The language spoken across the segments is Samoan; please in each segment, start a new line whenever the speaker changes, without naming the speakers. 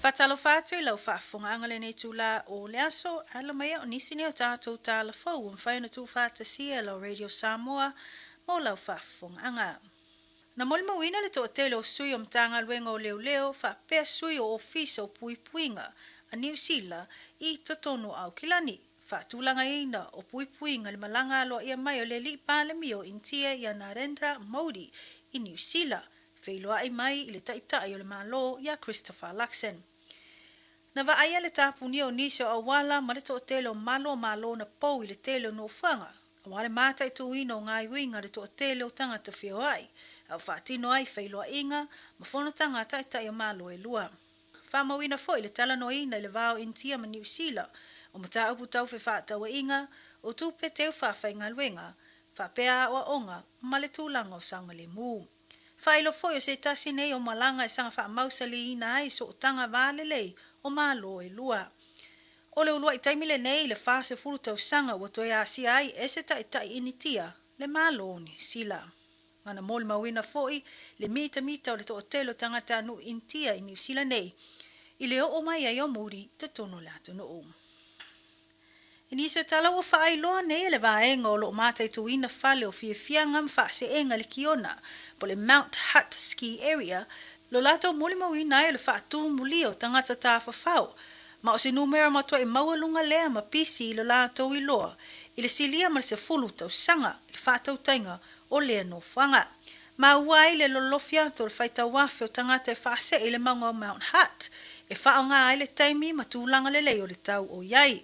Faatalofa atu i lau faafofogaaga lenei itula o le aso, alo mai o nisi nei o tatou tala fou ua mafai ona tuufaatasia e lau Radio Samoa mo lau faafofogaaga. Na molimauina le toatele o sui o Matagaluega o Leoleo faapea sui o Ofisa o Puipuiga a Niu Sila i totonu o Aukilani, faatulagaina o puipuiga le malaga aloaia mai o le Alii Palemia o Initia ia Narendra Modi i Niu Sila, feiloai mai i le Taitai o le Malo ia Christopher Luxon. Na vaaia le tapunia o nisi o auala ma le toatele o malu o malo na pou i le tele o nofoaga, aua le mataituina o gaioiga a le toatele o tagata feoai, a o faatino ai feiloaiga ma fonotaga a taitai o malo e lua. Faamauina foi le talanoaina i le va o Initia ma Niu Sila o mataupu tau fefaatauaiga, o tupe teu faafaigaluega, faapea aoaoga ma le tulaga o saogalemu. Faailoa foi o se tasi nei o malaga e saga faamausaliina ai sootaga va lelei o Malo e lua. O le uluai taimi lenei i le 40 tausaga ua toe asia ai e se taitai Initia le Malo o Niu Sila. Ma na molimauina foi le mitamita o le toatele o tagatanuu Initia i Niu Sila nei i le oo mai ai o Modi i totonu o le atunuu. I nisi o tala ua faailoa nei e le vaega o lo o mataituina fale o fiafiaga ma faaseega i le Kiona, po o le Mount Hutt Ski Area, lo latou molimauina ai o le faatumulia o tagata tafafao, ma o se numera matuai maualuga lea ma pisi i lo latou iloa i le silia ma le 10 tausaga i le faatautaiga o lea nofoaga. Maua ai le lolofi atu o le faitauafe o tagata e faasee i le mauga o Mount Hutt, e faaaoga ai le taimi ma tulaga lelei o le tau o i ai.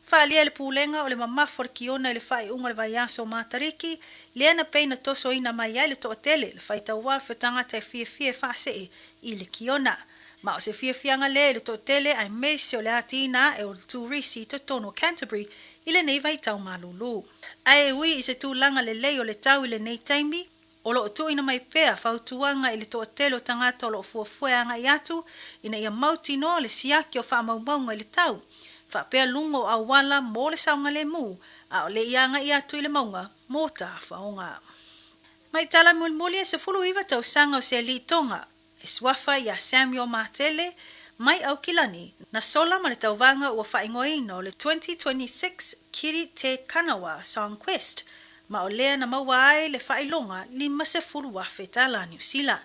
Faaalia e le Pulega o le mamafa o le Kiona i le faaiuga o le vaiaso o Matariki, lea na pei na tosoina mai ai le toatele, le faitauafe o tagata e fiafia e faasee i le Kiona. Ma o se fiafiaga lea i le toatele aemaise o le atiina ae o le turisi i totonu o Canterbury i lenei vaitau malulu. Ae ui i se tulaga lelei o le tau i lenei taimi, o lo o tuuina mai pea fautuaga i le toatele o tagata o lo o fuafua e agai atu ina ia mautinoa le siaki o faamaumauga i le tau, faapea luga o auala mo le saogalemu a o le i agai atu i le mauga mo tafaoga. Mai tala mulimuli e 19 tausaga o se alii Tonga e suafa iā Samuel Matele mai Aukilani, na sola ma le tauvaga ua faaigoaina o le 2026 Kiri Te Kanawa Song Quest, ma o lea na maua ai le faailoga 50,000 tala Niu Sila.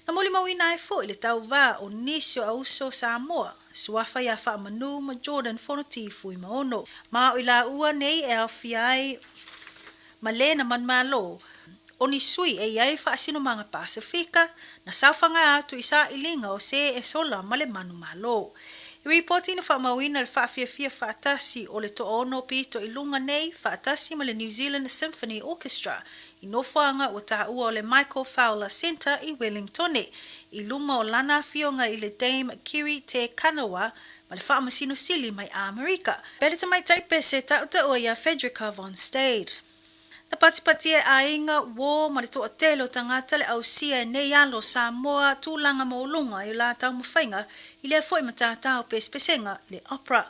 Na molimauina ai foi le tauva o nisi o auso Samoa, suafa iā Faamanu ma Jordan Fonoti Fuimaono. Ma o i laua nei e aofia ai ma le na manumalo o ni sui e i ai faasinomaga Pasefika na saofaga atu i sailiga o se e sola ma le manumalo. I ripoti na faamauina le faafiafia faatasi o le toaono pito i luga nei faatasi ma le New Zealand Symphony Orchestra i nofoaga ua taua o le Michael Fowler Centre i Wellingtone i luma o lana afioga i le Dame Kiri Te Kanawa ma le Faamasino Sili mai Amerika, pea le tamaitai pese tautaua iā Fredrika von Stade. Na patipatia e aiga, uō ma le toatele o tagata le ausia e nei alo o Samoa tulaga maualuga i o la taumafaiga i lea foi matata o pesepesega le opera.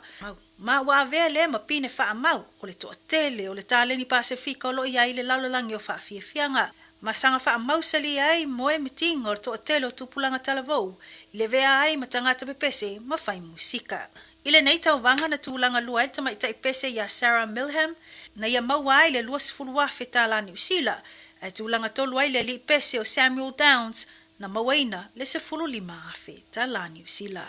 Ma ua avea lea ma pine faamau o le toatele o le taleni Pasefika o lo o i ai i le lalolagi o faafiafiaga. Ma saga faamausali ai moe mitiga o le toatele o tupulaga talavou i le avea ai ma tagata pepese ma fai musika. I lenei tauvaga na tulaga lua ai le tamaitai pese iā Sarah Milham na ia maua ai le 20,000 tālā Niu Sila, ae tulaga tolu ai le alii pese o Samuel Downs na mauaina le 15,000 tālā Niu Sila.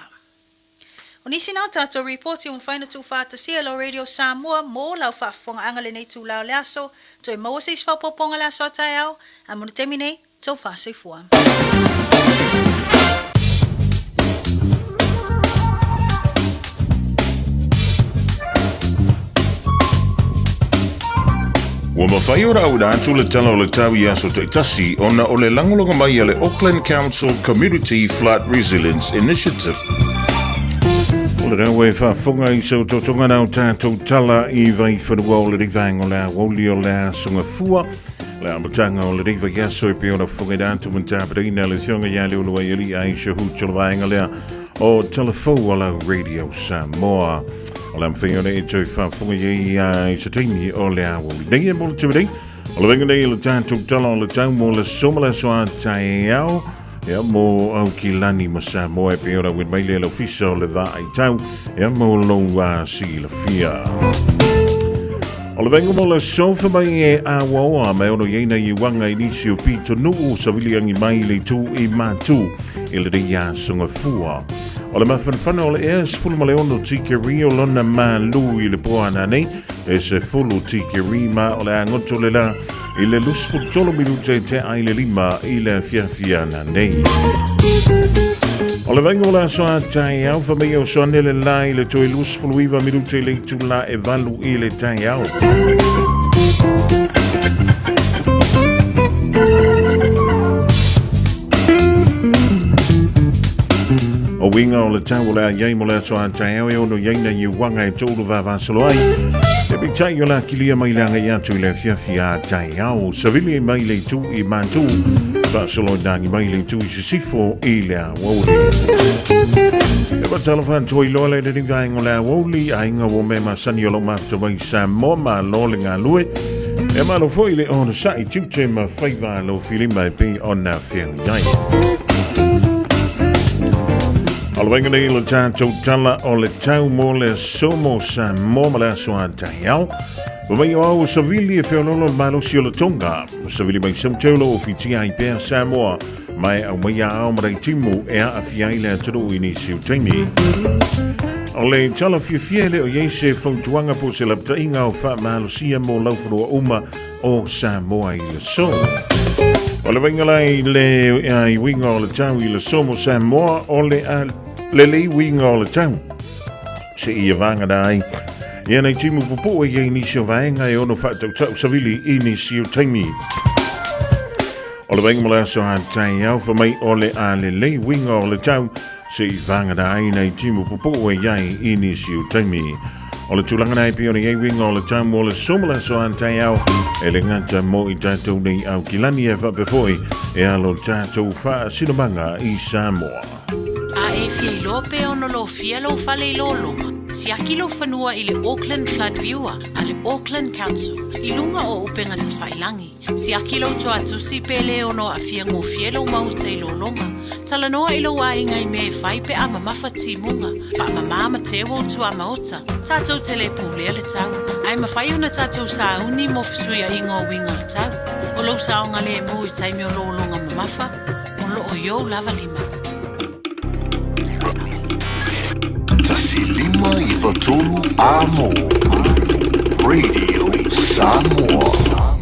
O nisi na o tatou ripoti ua mafai ona tuufaatasia e lau Radio Samoa mo lau faafofogaaga lenei itula o le aso. Toe maua se isi faaopoopoga le aso a taeao, ae mo le taimi nei, tou faasoifua.
Ua mafai ona auina atu le Tala o le Tau i aso taitasi ona o le lagolago mai a le Auckland Council Community Flood Resilience Initiative. O le rau e faafofoga i se ototoga na o tatou tala i Vaifanua o lenei vaega o le aoauli o le aso Gafua. Le amataga o lenei vaiaso e pei ona fofogaina atu ma tapenaina le Afioga ia Leuluaialii Aisha Hoots o le vaega lea o Talafou o lau Radio Samoa. O le a mafai ona e toe faafofoga i ai a i se taimi o le aoauli nei e mo le taimi nei. O le vaega nei o le tatou tala o le tau mo le aso ma le aso a taeao. Ia mo Aukilani ma Samoa e pei ona uina mai lea le Ofisa o le Vaai Tau ia mo lou silafia. O le vaega mo le sofa mai e awaoa mai ono i aina i uaga i nisi o pitonuu savili angi mai le itu i matu i le nei aso gafua. O le mafanafana o le ea 16 tikeri o lona malu i le poana nei e 10 tikeri ma o le agoto le la i le 23 minute te ai le 5 i le afiafi ana nei. O le vaega o le aso a taeao, fa mai o soane le la i le toe 29 minute i le itula e 8 i le taeao. O uiga o le tau o le a iai mo le aso a taeao e ono iai na i uaga e toulu vavasolo ai. E peitai o le a kilia mai le agai atu i le afiafi a taeao. Savili mai le itu i Matu, faasolo i mai le itu i Sisifo i le aoauli. E fatalofa atu ai loa le lenei vaega o le aoauli, aiga ua mea masani o lau mafuta mai Samoa, malo le galue. E malo foi le onosai tiute ma faiva alofilima e pei ona feagai ai. O le vaega nei o le tatou tala o le tau mo le aso mo Samoa ma le aso a taeao. Ua mai o au o Savili e feololo le malosi o le Tonga. O Savili mai Sauteulo o Fitia ai pea Samoa. Mai au mai a ao marai timu e aafia ai le atunuu i nisi o taimi. O le tala fiafia e le o iai se fautuaga po o se lapataiga o faamalosia mo laufanua uma o Samoa i le aso. O le vaaiga la i le i uiga o le tau i le aso mo Samoa, o le a lelei uiga o le tau. Se ia vagana ai. Ia nei timu pupuu e iai nisi o vaega e ono faatautau savili i nisi o taimi. O le vaaiga mo le aso a taeao, fa mai o le a lelei uiga o le tau se i vagana ai nei timu pupuu e iai i nisi o taimi. O le tulaga nei pei ona i ai uiga o le tau mo le aso ma le aso a taeao, e le gata mo i tatou nei Aukilani e faapea foi e alo tatou faasinomaga i Samoa.
A e fia iloa pe ono lofia lou fale i lologa, siaki lou fanua i le Auckland Flood Viewer a le Auckland Council i luga o upega tafailangi. Siaki lou tuatusi pe le ono aafia gofie lou maota i lologa. Talanoa i lou aiga i mea e fai pe a mamafa timuga, faamama ma teu ou tuamaota. Tatou te le pulea le tau, ae mafai ona tatou sauni mo fesuiaiga o uiga o le tau. O lou saogalemu i taimi o lologa mamafa, o loo i ou lava lima.
1 5 9 3 Amo Radio Samoa.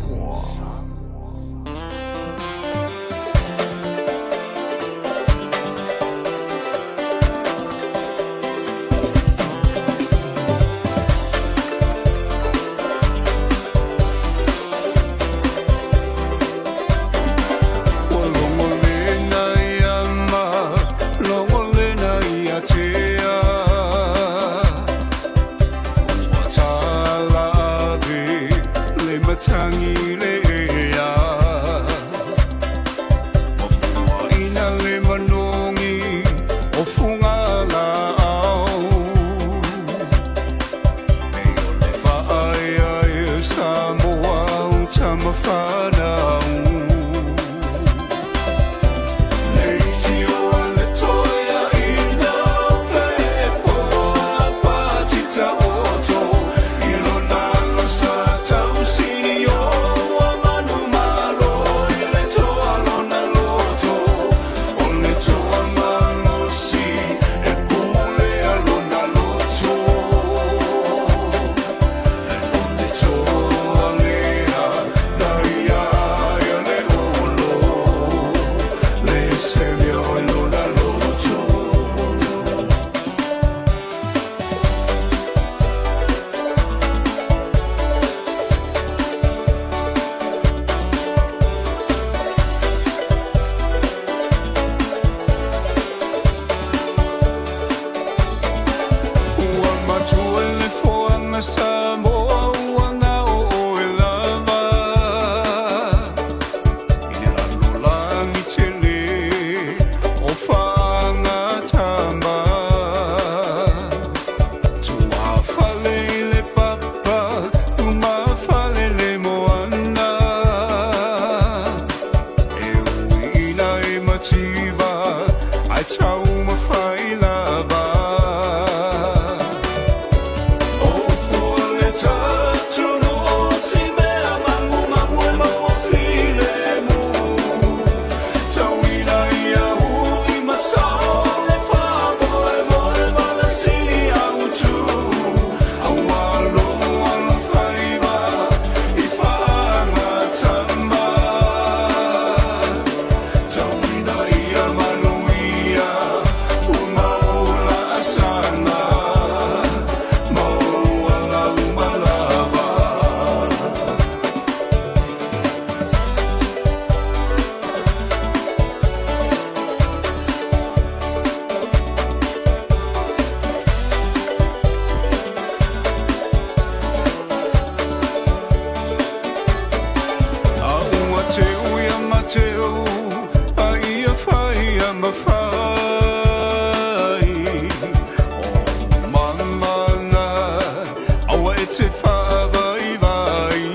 te faavaivai.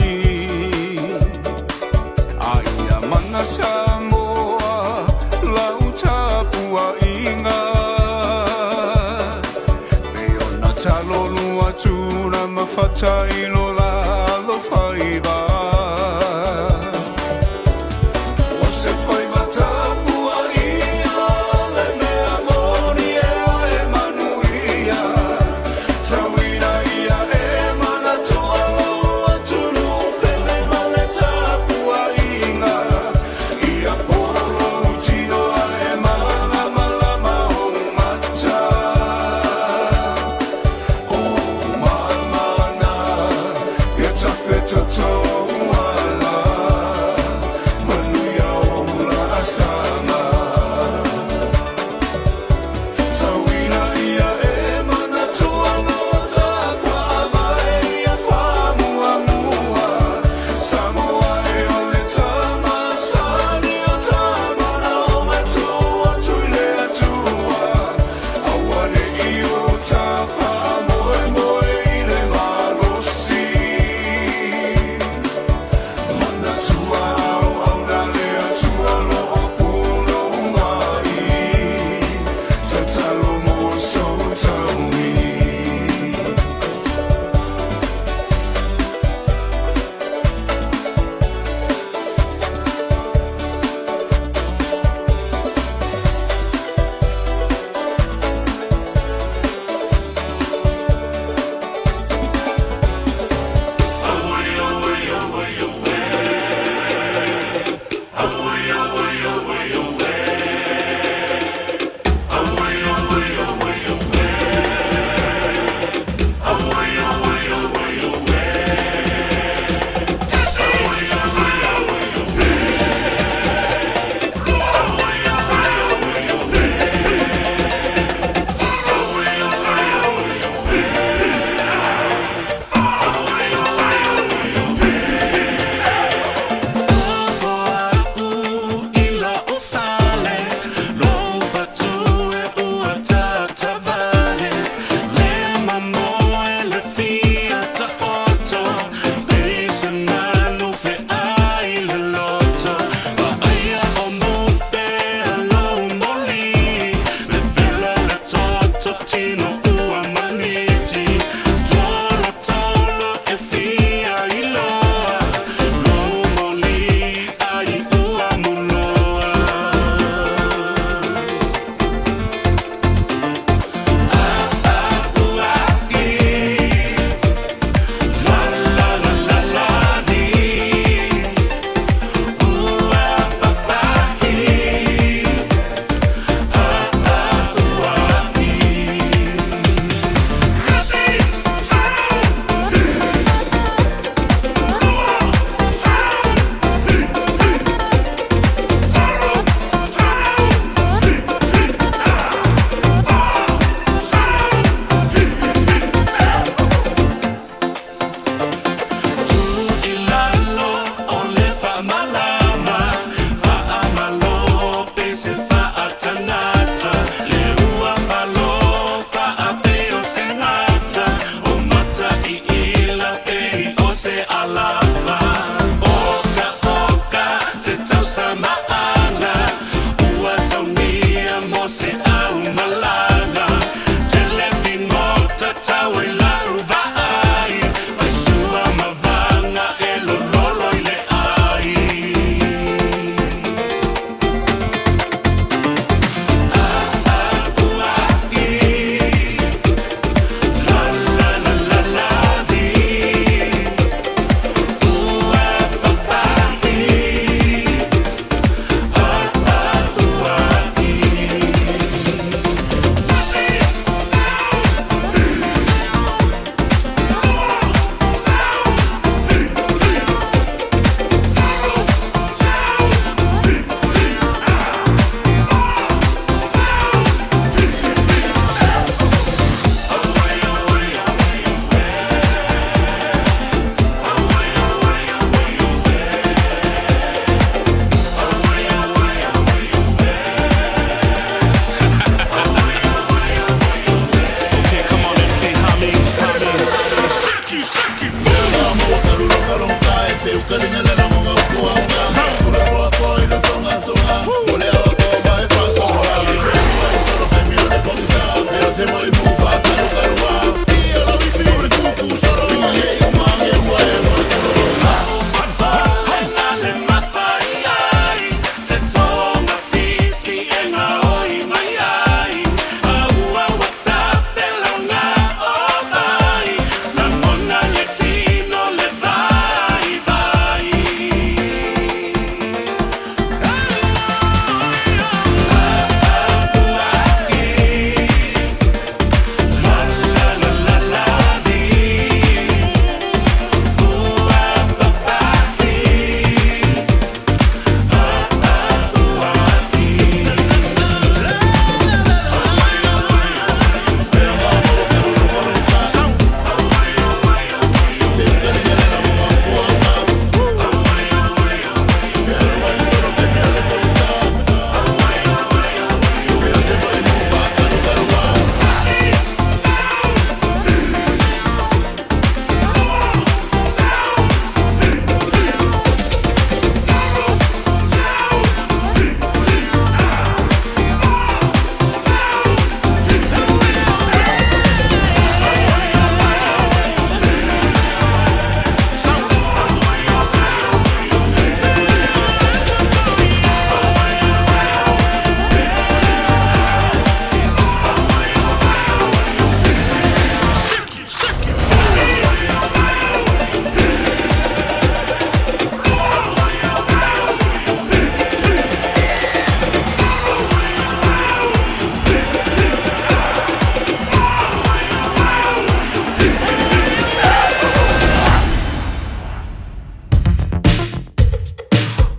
A ia mana Samoa lau tapuaiga. Pei ona talolu atu na mafata i lo la alofaiva. O se faiva tapuaia le mea moni ea e manuia. Tauina ia e manatua lou atunuu pele ma le tapuaiga. Ia pono lou tino ae malamalama ou mata. O ou mama na ia tafetoto ou ala. Manuia ou laasaga. Tauina ia e manatua lo tafaavae ia faamuamua. Samoa e o le tama sani o tama na o matua atu i le Atua. Aua ne i o ta faamoemoe i le malosi. Manatua auauna le Atua o lo o pulou mai. Tatalo mo sou taui.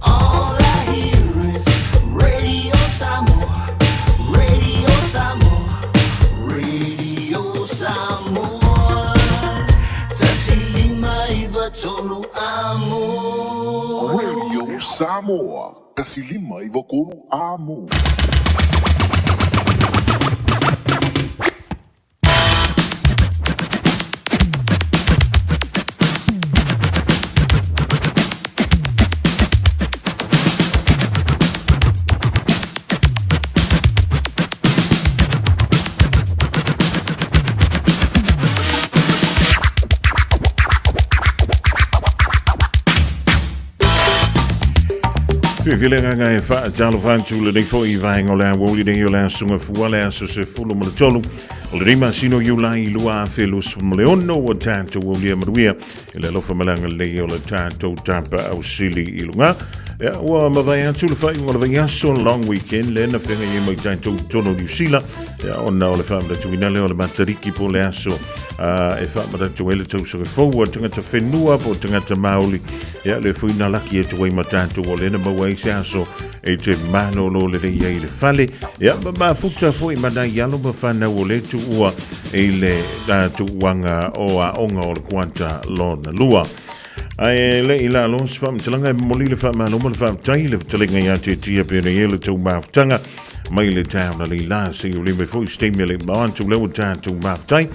All I hear is Radio Samoa, Radio Samoa, Radio Samoa. 1593 amo.
Radio Samoa, 1593 amo.
Fiafia le agaga e faatalofa atu lenei foi i vaega o le aoauli nei o le aso Gafua le aso 13 o lenei masina o Iulai 2026 ua tatou aulia manuia i le alofa ma le agalelei o le tatou Tapaau Sili i luga. Ia, ua mavae atu le faaiuga o le vaiaso long weekend lea na feagai ai ma i tatou i totonu o Niu Sila, ia, ona o le faamanatuina lea o le Matariki po o le aso e faamanatu ai le tausaga fou a tagata whenua po o tagata Māori. Ia, le foi na laki atu ai ma tatou o lea na maua ai se aso e te malolo lelei ai le fale. Ia, ma mafuta foi ma nai alo ma whanau o le tuua i le tuuaga o aoga o le kuata lona lua. Ae le i lalo se faamatalaga e momoli le faamalo ma le faafetai i le fetalaiga ia te Tia Pere e le tou mafutaga mai le taeao na leila se i o lime foi se taimi e le mao atu lea ua tatou mafutai.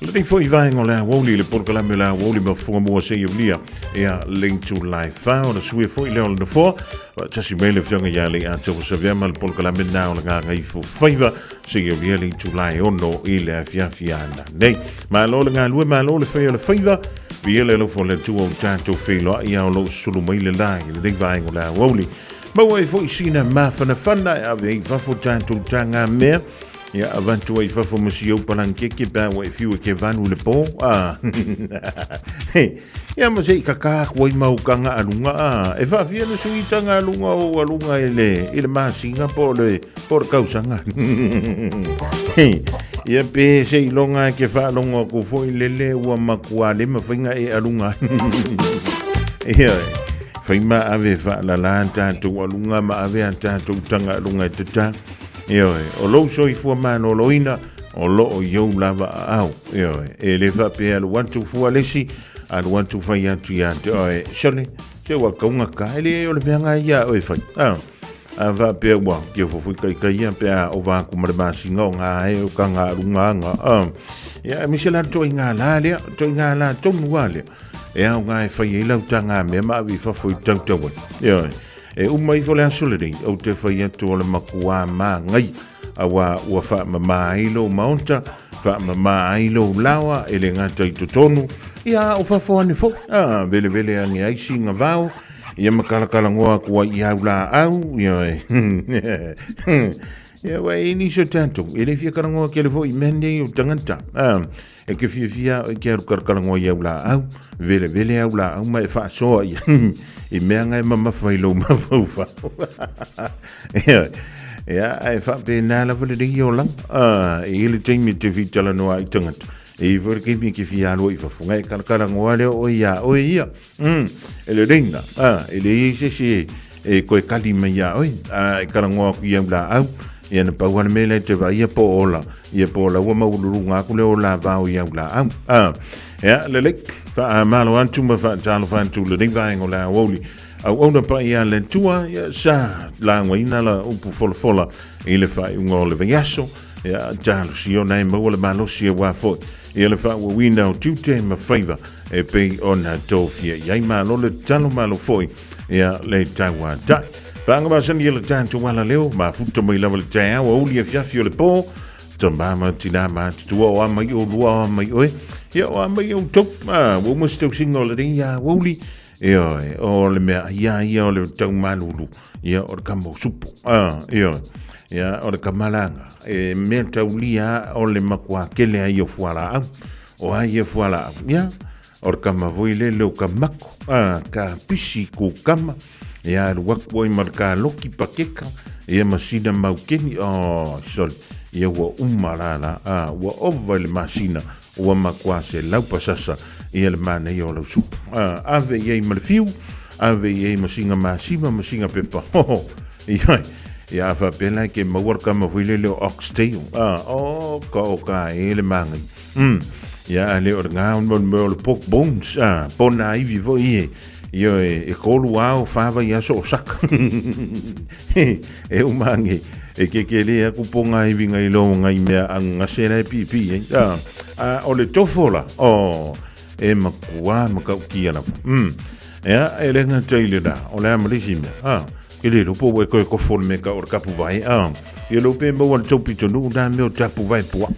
Lenei foi vaega o le aoauli le polokalame o le aoauli ma fofoga mua se i aulia ia leitu lai fa ona sui foi lea o le nofoa faatasi mai le afioga ia le Atoa Savea ma le polokalame na o le gagaifo faiva se i aulia le itula e 6 i le afiafi ana nei. Malo le galue, malo le fai o le faiva, viia le alofa o le Atua o tatou feiloai a o lou sulu mai le la i lenei vaega o le aoauli. Maua ai foi sina mafanafana e ave ai i fafo tatou taga mea, ia avatu ai i fafo ma si ou palankeke pe a ua e fiu e ke vanu i le po. Ah. Ia ma se i kaka aku ai mau kanga alunga a e faafia le sui tanga alunga o alunga i le i le masina po le po le kausaga. Ia pe se ilonga ke whaalongo aku foi lele ua makua le mawhainga e alunga. Ia, whai ma ave whaalala tātou alunga ma ave a tātou tanga alunga e tata. Ia, o lou soifua malōlōina, o loo i ou lava aao. Ioe, e le faapea alu atu fua le isi, alu atu fai atu ia te oe. Sole, se ua kaunga ka, e le o le mea ngā ia oe fai. A, a faapea ua, kia fofui kai kai ia, pe a ova aku ma le masinga o ngā e o ka ngā runga anga. A, ia, e mise la toi ngā la lea, toi ngā la tonu a lea. E ao ngā e fai ei lau tā ngā mea ma awi fafo i tautau ai. Ioe, e uma ifo le aso lenei, au te fai atu o le makuā māngai. Auā ua faamamā ai lou maota, faamamā ai lou laoa e le gata i totonu, ia a o fafo ane foi, a, velevele ane ai siga vao, ia ma kalakalagoa aku ai i au laau, ia e, ia ua e nisi o tatou, e le fia kalagoa kele foi i mea nei o tagata, a, e ke fiafia au e ke alu kalakalagoa i au laau, velevele au laau ma e faasoa ia i mea nga e mamafa i lou mafaufau. Ia, ia, ae faapena lava lenei olaga. Ah, e i ai le taimi e te fitalanoa ai i tagata. E i ai foi le taimi e te fia alu ai i fafo. Nga e kalakalanoa lea oe iā oe ia. E lelei lena. Ah, e leai ai se isi e, e koe kali mai iā oe. Ah, e kalagoa aku i au laau. Ia na pau lava le mea lea e te vaai ia po o ola. Ia po o la ua maualuluga aku le ola vao i au laau. Ah, ia, lelei. Faamalo atu ma faatalofa atu lenei vaega o le aoauli. Auauna paia a le Atua, ia sa lagoina la upu folafola i le faaiuga o le vaiaso. Ia, talosia ona e maua le malosi auā foi ia le faaauauina o tiute ma faiva e pei ona tofia i ai. Malo le tatalo, malo foi ia le tauatai. Paga masani ia le tatou alaleo, mafuta mai lava le taeao, auli afiafi o le po, tama ma tina ma tutua o a mai olua o a mai oe, ia o a mai outou. Ah, ua uma se tausiga o lenei aoauli, Ioe, o le mea ia ia o le taumalulu, ia o le kama o supo. Ah, ioe. Ia o le kamalaga, e mea taulia o le makuā kele ai o fualaau. O ai ia fualaau? Ia, o le kama foi lele o ka mako, ah, ka pisi ku kama, ia alu aku ai ma le kaloki pakeka, ia ma sina maukeni, oh, sorry, ia ua uma la la, ah, ua ova i le masina, Ua makuā se laupa sasa ia le manaia o lau supo. A, ave i ai ma le fiu, ave i ai ma singa masima ma singa pepa. Ho, ho, ia, ia a faapea la ke maua le kama foi lele o oxtail. A, o, ka o ka e le mangai. Ia, a le o le ngā o le mea o le pork bones. A, pona iwi foi e, ia e, e kolu ao whāwai aso o saka. E uma ange, e keke le aku po ngā iwi ngai lo ngai mea a ngase la e pipi e. A, a, o le tofo la, o, e makua ma kau kia lava. Ea, e le ngata i le la, o le a malisi mea. A, ke le lopo e koe kofo le mea ka o le kapu vai. A, ia lo pe maua le taupi tonu, nā mea o tapu vai pua.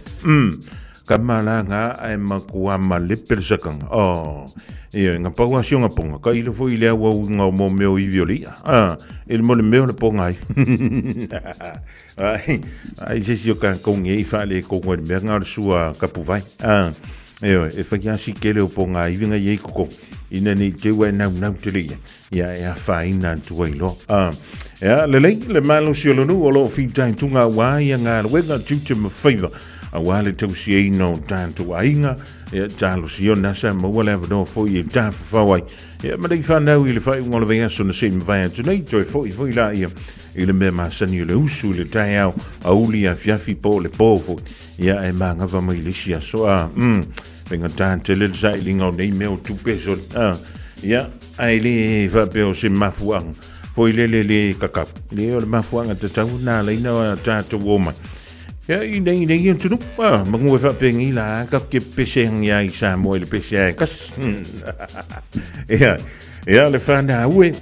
Ka malanga ae makua malepe le sakanga. Oh, ia, nga pau asio nga ponga. Ka ilo foi le au au nga mo meo iwi o le ia. Ah, e le mo le meo le ponga ai. Ai, ai se si o ka kongi e i whaale e kongo e le mea nga o le sua kapu vai. Ah, e oe, e whai asi kele o ponga iwi nga iei koko. Ina nei te ua e nau nau te le ia. Ia e afaina atu ai loa. Ah, ia, lelei, le malosi o le nuu o loo fitaituga auā ia galuega, tiute ma faiva, auā le tausiaina o tatou aiga, ia, talosia ona sa maua le avanoa foi e tafafao ai. Ia, ma nei whanau i le faaiuga o le vaiaso na se i mavae atu nei, toe foi foi laia i le mea masani o le usu i le taeao, auli afiafi po o le pō foi. Ia, e magava mai le isi aso, ah, faigata tele le sailiga o nei mea o tupe, sole, ah, ia, Ae le faapea o se mafuaaga foi lele le kakau. Le o le mafuaaga tatau na ala ina o tatou o mai. Ia i nei nei atunuu, ah, manu e faapēnei la ka ke pese hangi ai i Samoa i le pese ae kasi. Ia, ia le whanau e.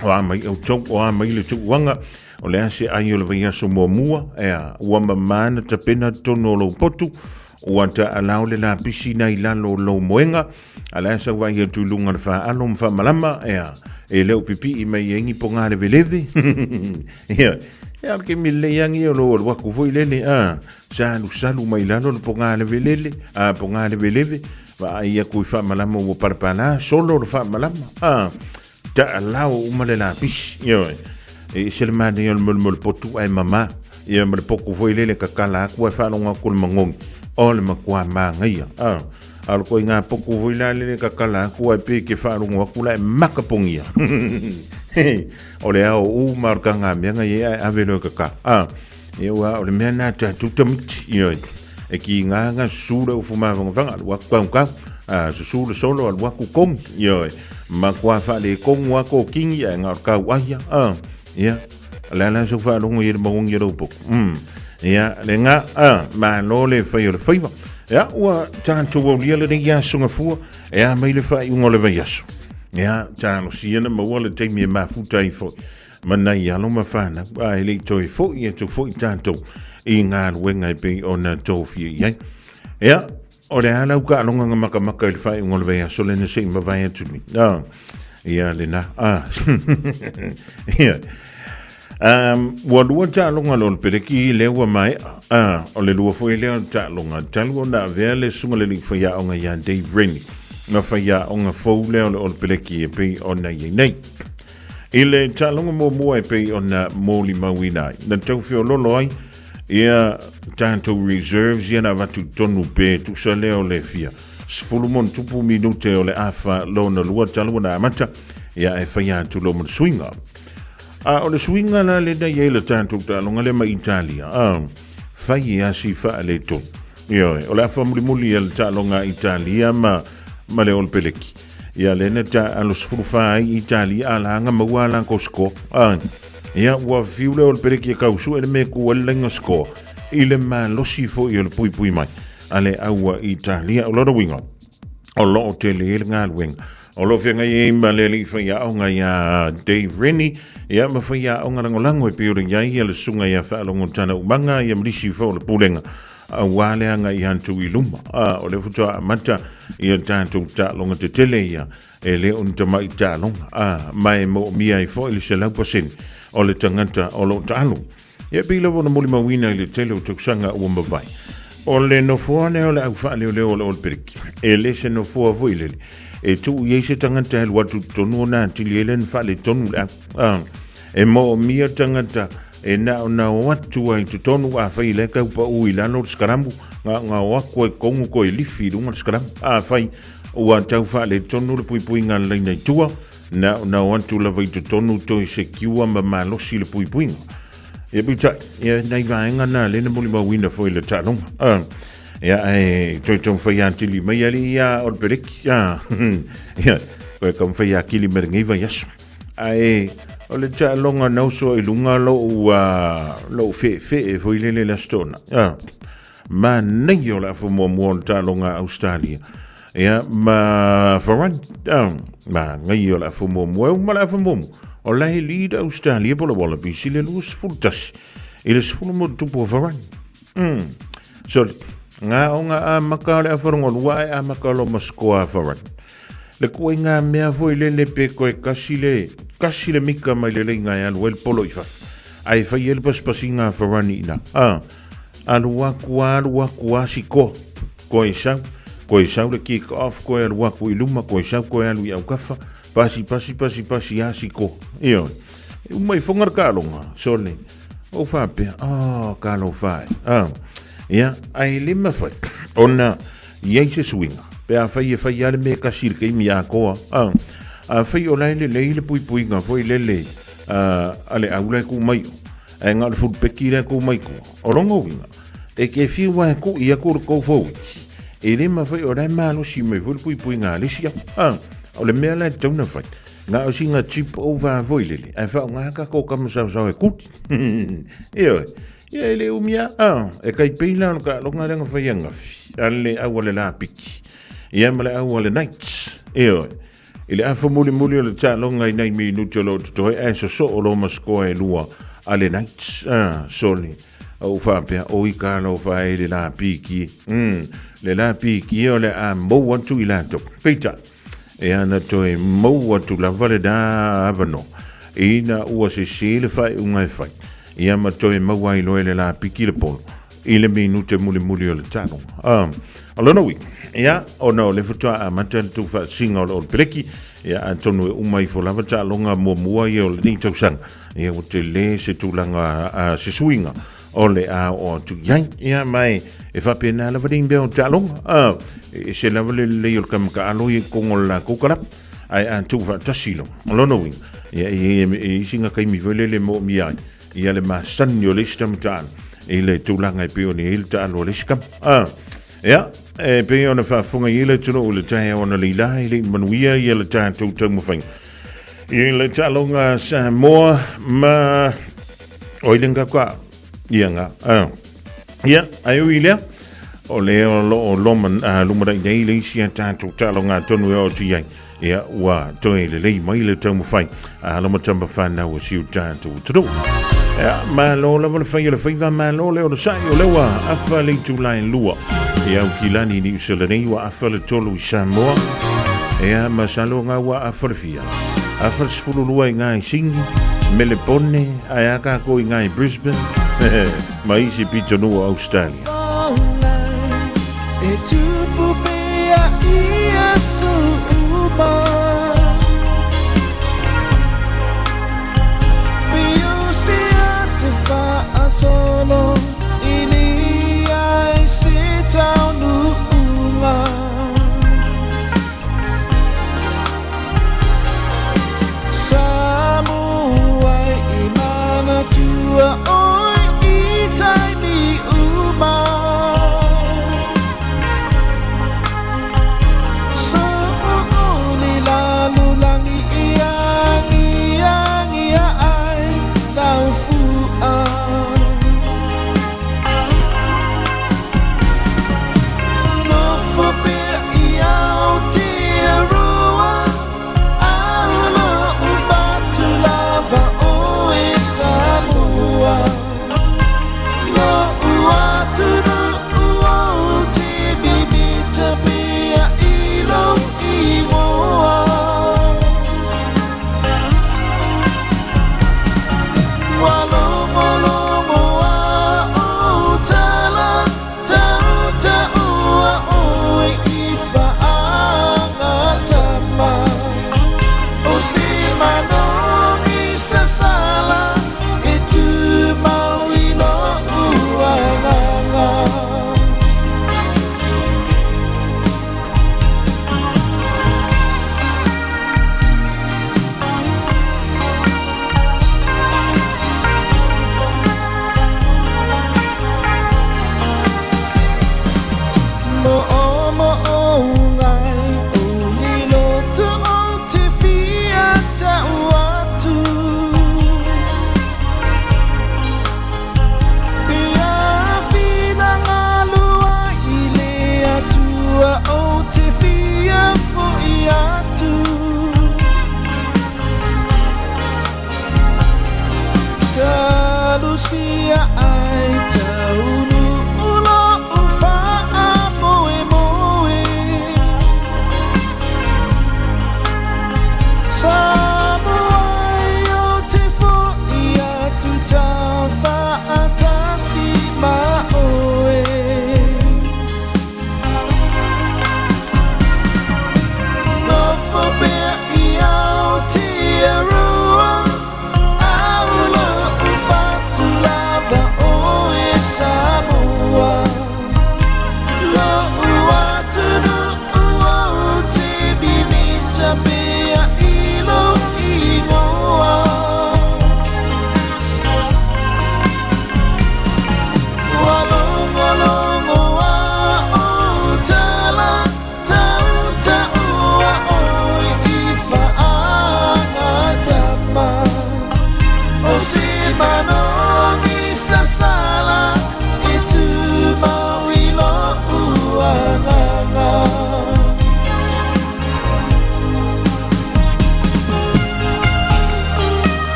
O a mai outou, o a mai le tuuanga, o le a se ai o le vaiaso muamua, ea, ua mamā na tapena totonu o lou potu, ua taalao le lapisi na i lalo o lou moega, A le a sau vaai atu i luga o le faalo ma faamalama, ea, e le o pipii mai ai ni pogā leveleve. Ia, ia o le taimi lelei lava lenei o lou alu atu foi lele, a, salusalu mai lalo le pogā levelele, a, pogā leveleve, vaai atu i faamalama ua palapala solo le faamalama, a, taalao uma le lapisi, ioe. E ese le manaia o le molemole potu ae mamā, ia ma le potu foi lele kakala atu ae faalogo atu i le magogi, o le matua manaia, a. A o le koiga potu foi la lele kakala atu ae pei ke faalogo atu la e makapogia. O le ao uma o le kagamea ngai e ae ave loa e kaka. A, ia ua o le mea na tatou tamaiti, ioe. E kiga nga susu le ufu mafagafaga, alu atu kaukau, a, susu le solo alu atu kogi, ioe. Matua faaletonu a kokini ae na o le kauaia, a, ia. O le a la sau faalogo i le magogi o lau potu. Ia, le nga, a, malo le fai o le faiva. Ia, ua tatou aulia lenei aso gafua, e a mai le faaiuga o le vaiaso. Ia, talosia na maua le taimi e mafuta ai foi. ma nai alo ma fanau, a e le i toe fo'i atu fo'i tatou i galuega e pei ona tofia i ai. Ia, o le a lau taaloga na makamaka i le faaiuga o le vaiaso lea na se i mavae atu nei? A, ia lena. A, ia. Ua lua taaloga a le Olepeleki lea ua maea. A, o le lua foi lea o taaloga talu ona avea le susuga i le alii faiaoga ia Dave Rennie ma faiaoga fou lea o le Olepeleki e pei ona i ai nei. I le taaloga muamua e pei ona molimauina ai, na tau feololo ai ia tatou reserves ia na avatu i totonu pe tusa lea o le fia 10+ minute o le afa lona lua talu ona amata, ia e faia atu loa ma le suiga. A o le suiga la lena i ai le tatou taaloga lea ma Italia, a fai e asi faaletonu. Ioe, o le afa mulimuli a le taaloga a Italia ma ma le Olepeleki. Ia lea na taaalo 14 ai Italia a laga maua a latou score. A ia ua fiu le Olepeleki e tau sue le mea e tu ai le laina score i le malosi foi o le puipui mai a le aua Italia. O lona uiga, o lo o tele le galuega o lo o feagai ai ma le alii faiaoga iā Dave Rennie, ia ma faiaoga lagolago e pei ona i ai ia le susuga ia Faalogo Tanaumaga ia ma nisi foi o le Pulega aua le agai atu i luma. A, o lea faatoa amata ia tatou taaloga tetele ia, e le o ni tamai taaloga, a, ma e moomia ai foi le 100% o le tagata o lo o taalo. Ia pei lava ona molimauina i le tele o tausaga ua mavae. O le nofoa lea o le au faaleoleo o le Olepeleki, e le se nofoa foi lele e tuu i ai se tagata e alu atu i totonu ona atili ai lea ona faaletonu le au. A, e moomia tagata e na ona o atu ai i totonu afai lea tau pau i lalo le sikalamu, na ona o atu ai i totonu toe lifi i luga le sikalamu. Afai ua tau faaletonu le puipuiga a le laina i tua, Na ona o atu lava i totonu toe secure ma malosi le puipuiga. Ia peitai, ia nai vaega na lea na molimauina foi i le taaloga. Ah, ia ae toe taumafai atili mai alii ia o le peleki. Ah, ia, toe taumafai atili mai lenei vaiaso. Ae o le taaloga na uso i luga lou, lou feefee foi lele le Aso Toonai. Ah, manaia o le afa muamua o le taaloga a Australia. Ia, ma Farani, ah, manaia o le afa muamua, e uma le afa muamua. O la e lead Australia po le Wallabies i le 21 i le 10 o Farani. Sorry, ngā o ngā amaka o le afa rongo lua e amaka lo ma score a Farani. Le kua i ngā mea foi lele pe koe kasi le, kasi le mika mai le leinga e alu ai le polo i fafo. Ai fai e le pasipasiga a Farani ina. Ah, alu aku, alu aku, a sikoa. Koe sau, koe sau le kick off, koe alu aku i luma, koe sau, koe alu i aukafa, pasi, pasi, pasi, pasi, a sikoa. Ioe. E uma i fonga le taaloga, sole. Ou faapea, oh, talofa e. Ah, ia, ae le mafai ona i ai se suiga. Pe afai e fai lava le mea e tasi i le taimi atoa. Ah, afai o la e lelei le puipuiga foi lele a le au la e tu mai o. Ae na o le fulupeki la e tu mai tua. O lona uiga, e te fiu lava e tui atu le tou fauiti, e le mafai o la e malosi mai foi le puipuiga a le isi au. Ah, o le mea la e tatau ona fai, na o sina chip over foi lele, ae faaaoga tatou tama saosaoa e kuti. Ioe, ia e le umi lava, ah, e tai pei la o le taaloga lea na fai ananafi, a le au a le lapiki, ia ma le au a le Knights. Ioe, i le afa mulimuli o le taaloga i nai minute o lo o totoe, ae sosoo loa ma score e lua a le Knights. Ah, sole, ou faapea, oi talofa e le lapiki. Le lapiki o le a mou atu i latou. Peitai, e ana toe mou atu lava lena avanoa, ina ua sese le faaiuga e fai, ia ma toe maua ai loa e le lapiki le polo i le minute mulimuli o le taaloga. Ah, o lona uiga, ia, ona o lea faatoa amata le tuufaatasiga o le Olepeleki, ia, atonu e uma ifo lava taaloga muamua ia o lenei tausaga, ia, ua tele se tulaga, se suiga o le a oo atu i ai. Ia, ma e, e faapena lava nei mea o taaloga. Ah, e ese lava le lelei o le kamakaalo ia i totonu o le latou kalapu, ae a tuufaatasi loa, o lona uiga, ia, e, e, e i ai sina taimi foi lele e moomia ai, ia le masani o le isi tama taalo i le tulaga e pei ona i ai le taalo a le isi kama. Ah, ia, e pei ona faafofoga i ai le atunuu i le taeao analeila e le i manuia ia le tatou taumafaiga i le taaloga Samoa ma oi le ngaka ia nga. Ah, ia, ae ui i lea, o lea o lo o loma, lumanai nei le isi a tatou taaloga atonu e oo atu i ai. Ia, ua toe lelei mai le taumafai a alo ma tama fanau o si o tatou atunuu. Ia, malo lava le fai o le faiva, malo le onosai, o lea ua afa le itula e 2 i Aukilani i Niu Sila nei, ua afa le 3 i Samoa. Ia, masalo nga ua afa le fia. Afa le 12 i ngā i Sydney, Melepone, ae a kākou i ngā i Brisbane, ma isi pitonuu o Australia.
E tupu pea i aso uma. Piusia te whaasolo i ni ai se taunuunga. Samoa i manatua oi i taimi uma.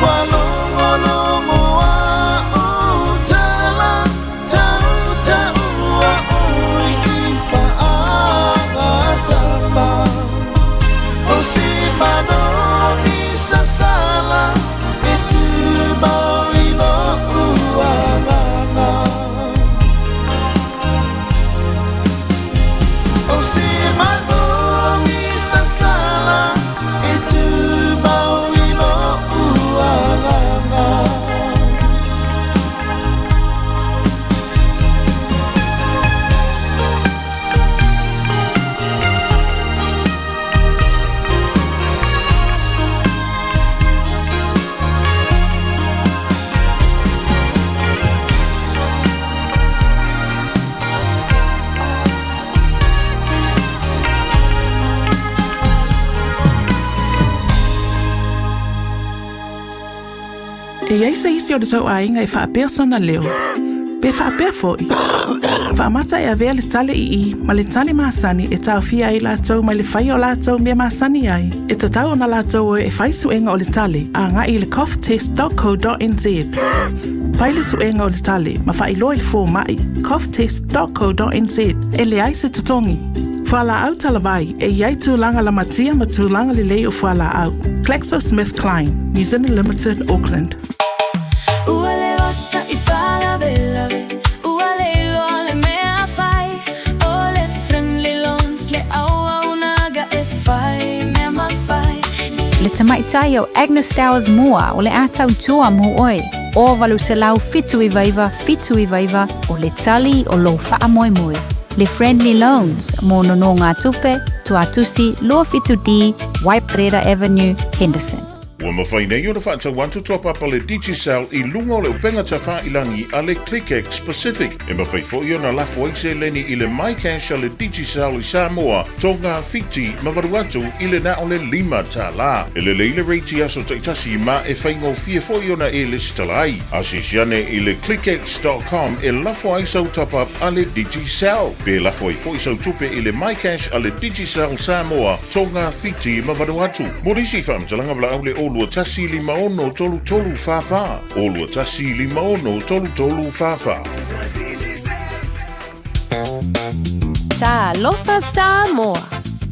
Ua logologo a'u tala tautaua oe i faagatama O se manogi sasala e tumau i lo'u agaga O se manogi sasala e tumau i lo'u agaga.
E i ai se isi o le tou aiga e faapea sona leo, pe faapea foi, faamata e avea le tale i i ma le tale masani e taofia ai latou mai le faia o latou mea masani ai, e tatau ona latou o e fai suega o le tale agai i le coughtest.co.nz. Fai le suega o le tale ma faailoa i le fomai, coughtest.co.nz, e leai se totogi. Fualaau talavai, e i ai tulaga lamatia ma tulaga lelei o fualaau. GlaxoSmithKline, New Zealand Limited, Auckland.
Ua leva sa'i faalavelave, ua le iloa le mea fai, o le Friendly Loans le auaunaga e fai mea mafai.
Le tamaitai o Agnes Towers Moore o le a tautua mo oe, o 879 79 o le tali o lou faamoemoe. Le Friendly Loans mo nonogatupe, Tuatusi 27D, Waiparera Avenue, Henderson.
Ua mafai nei ona faatau atu top up a le Digicel i luga o le upega tafailangi a le ClickX Pacific. E mafai foi ona lafo ai seleni i le MyCash a le Digicel i Samoa, Tonga, Fiti ma Vanuatu i le na o le $5. E lelei le rate i aso taitasi ma e faigofie foi ona e lesitala ai. Asiasi ane i le clickx.com e lafo ai sau top up a le Digicel. Pe lafo ai foi sau tupe i le MyCash a le Digicel Samoa, Tonga, Fiti ma Vanuatu. Mo nisi faamatalaga valaau le 0 21 56 33 44, 0 21 56 33 44.
Talofa Samoa!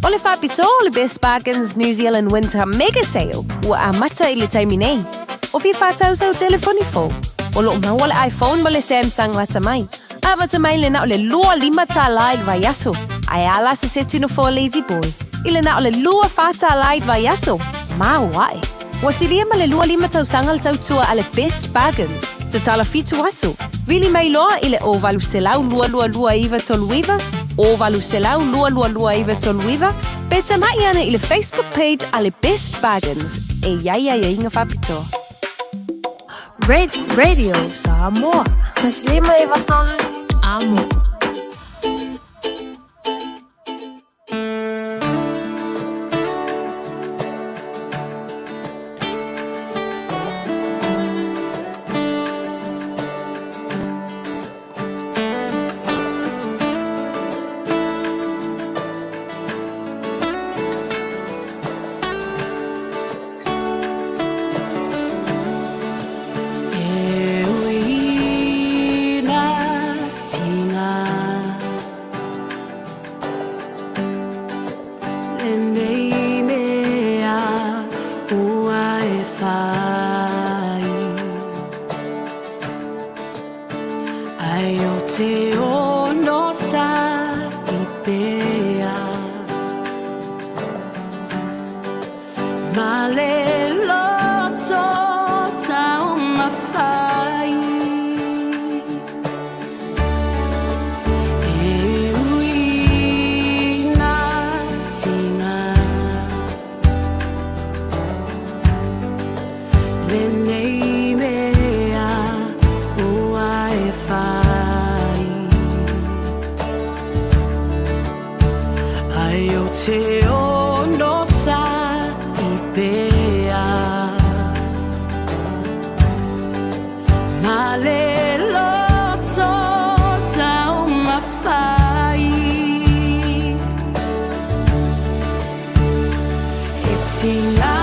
O le faapitoa o le Best Bargains New Zealand Winter Mega Sale ua amata i le taimi nei. O fia faatau sau telefoni fou? O lo o maua le iPhone ma le Samsung lata mai. Amata mai le na o le $25 i le vaiaso, ae a la se seti nofoa Lazy Boy i le na o le $24 i le vaiaso? Maoae! Ua silia ma le 25 tausaga le tautua a le Best Bargains, tatala fitu aso, vili mai loa i le 0800 222 939, 0800 222 939, pe tama'i ane i le Facebook page a le Best Bargains e i ai aiaiga faapitoa.
Radio Samoa. 153 Amo.
E ui nā tinga Lenei mea ua e whai Ai o te ono sa i pea Ma le loto taumafai E ui nā tinga Lenei mea ua e whai Ai o te ono sa i pea Ma le loto taumafai E tinga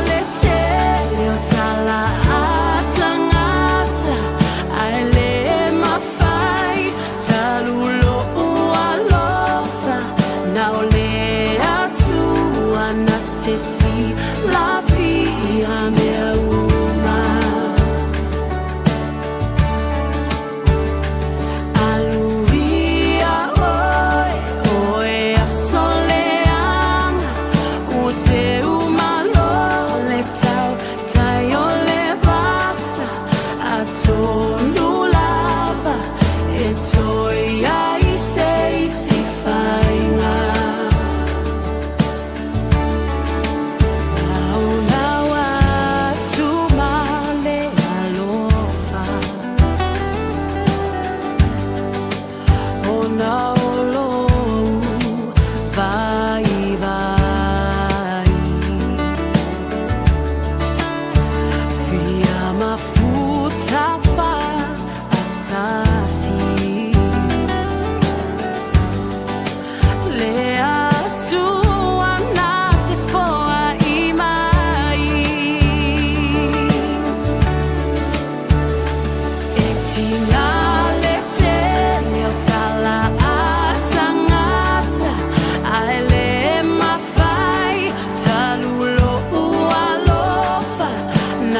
le tele o tala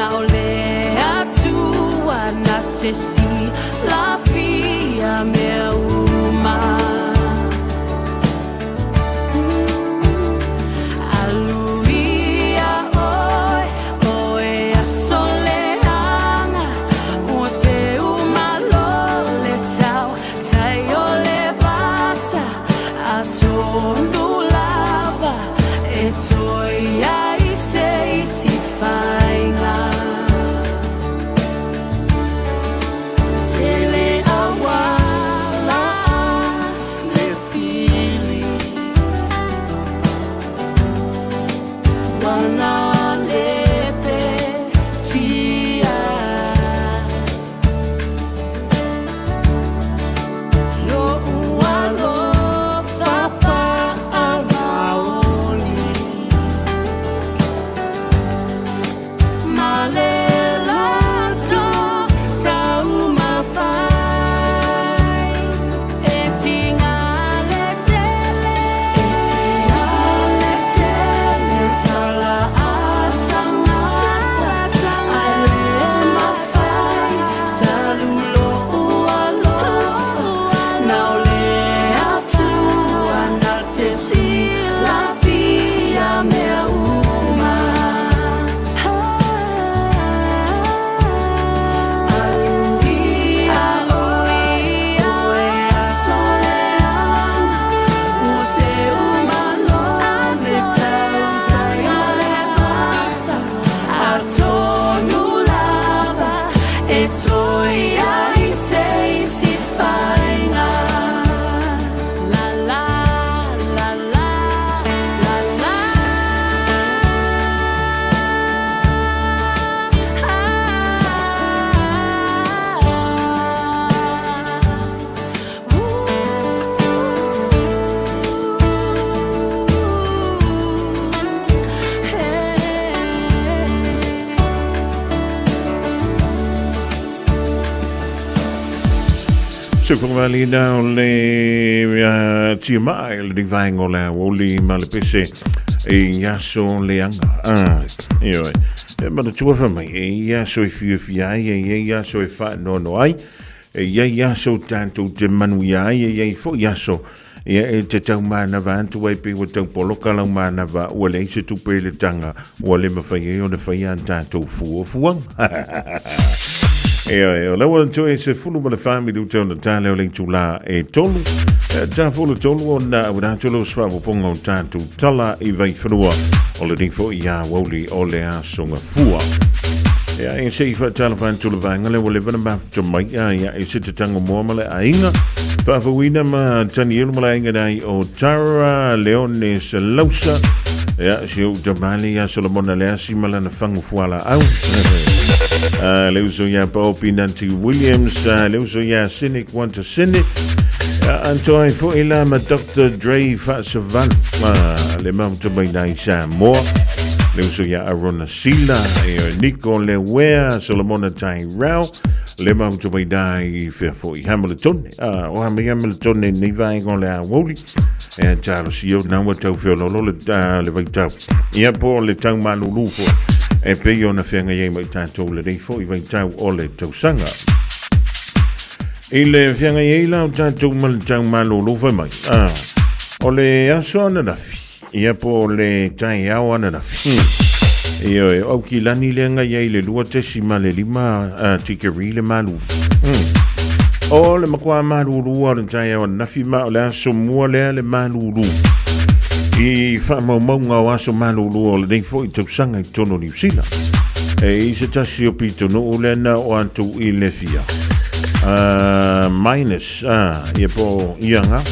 Na o le Atua na te silafia mea uma. Alu ia oe, oe aso leaga, ua seu malo le tau, tai o le vasa, atonu lava e toe i ai se isi faiga. Tele auala le fili, ua le petia. Lo'u alofa faamaoni ma le loto taumafai e tiga le tele, e tiga le tele tala a tagata, ae le mafai talu lo'u alofa. Na o le Atua na te silafia mea uma. Alu ia oe, oe aso leaga, ua seu malo le tau, tai o le vasa, atonu lava e toe i ai se isi faiga. La la la la la la.
Soifua na o le tiamaa i le vaega o le aoauli ma le pese i aso leaga. Ioe. E manatua fai mai, e i ai aso e fiafia ai, e i ai aso e faanoanoa ai, e i ai aso tatou te manuia ai, e i ai foi aso ia e te taumanava atu ai pe ua taupoloka lau manava ua leai se tupe i le taga ua le mafai ai ona faia a tatou fuafuaga. Ioe, o lau toe 14 minuta ona tale o le itulā e 3. Ta 3 ona ua atu lo sfaapopoga o tatou tala i Vaifanua o lenei foi aoauli o le Aso Gafua. Ia, e se i faatalofa atu le vaega lea ua leva na mafuta mai ia e se te tango moa ma le aiga. Faafouina ma Tanielu ma le aiga nai o Tara Leone Selausa. Ia, si ou tamale ia Solomona Leasi ma lana fangu fuala au. Le uso ia Paopi Nancy Williams, le uso ia Cynic Wanta Cynic. Anto ai foi la ma Dr. Dre Faasavalu, le mafuta mai nai Samoa. Le uso ia Arona Sila, e Nico Lewea, Solomona Tairau, le mafuta mai nai fea foi Hamilton. O Hamilton nei vaega o le aoauli. E talo si o naua tau feololo le vaitau. Ia po le tau malulu foi. E pei ona feagai ai ma i tatou lenei foi vaitau o le tausaga. I le feagai ai la o tatou ma le tau malulu fai mai. O le aso ananafi, ia po o le taeao ananafi. Ioe, o Aukilani lea ngai ai le 2.5 tikeri le malulu. O le matua malulu o le taeao ananafi ma o le aso mua lea le malulu. I faamaumauga o aso malulu o lenei foi tausaga i totonu o Niu Sila. E i se tasi o pitonuu lea na o atu i le fia. Minus, ia po ia nga,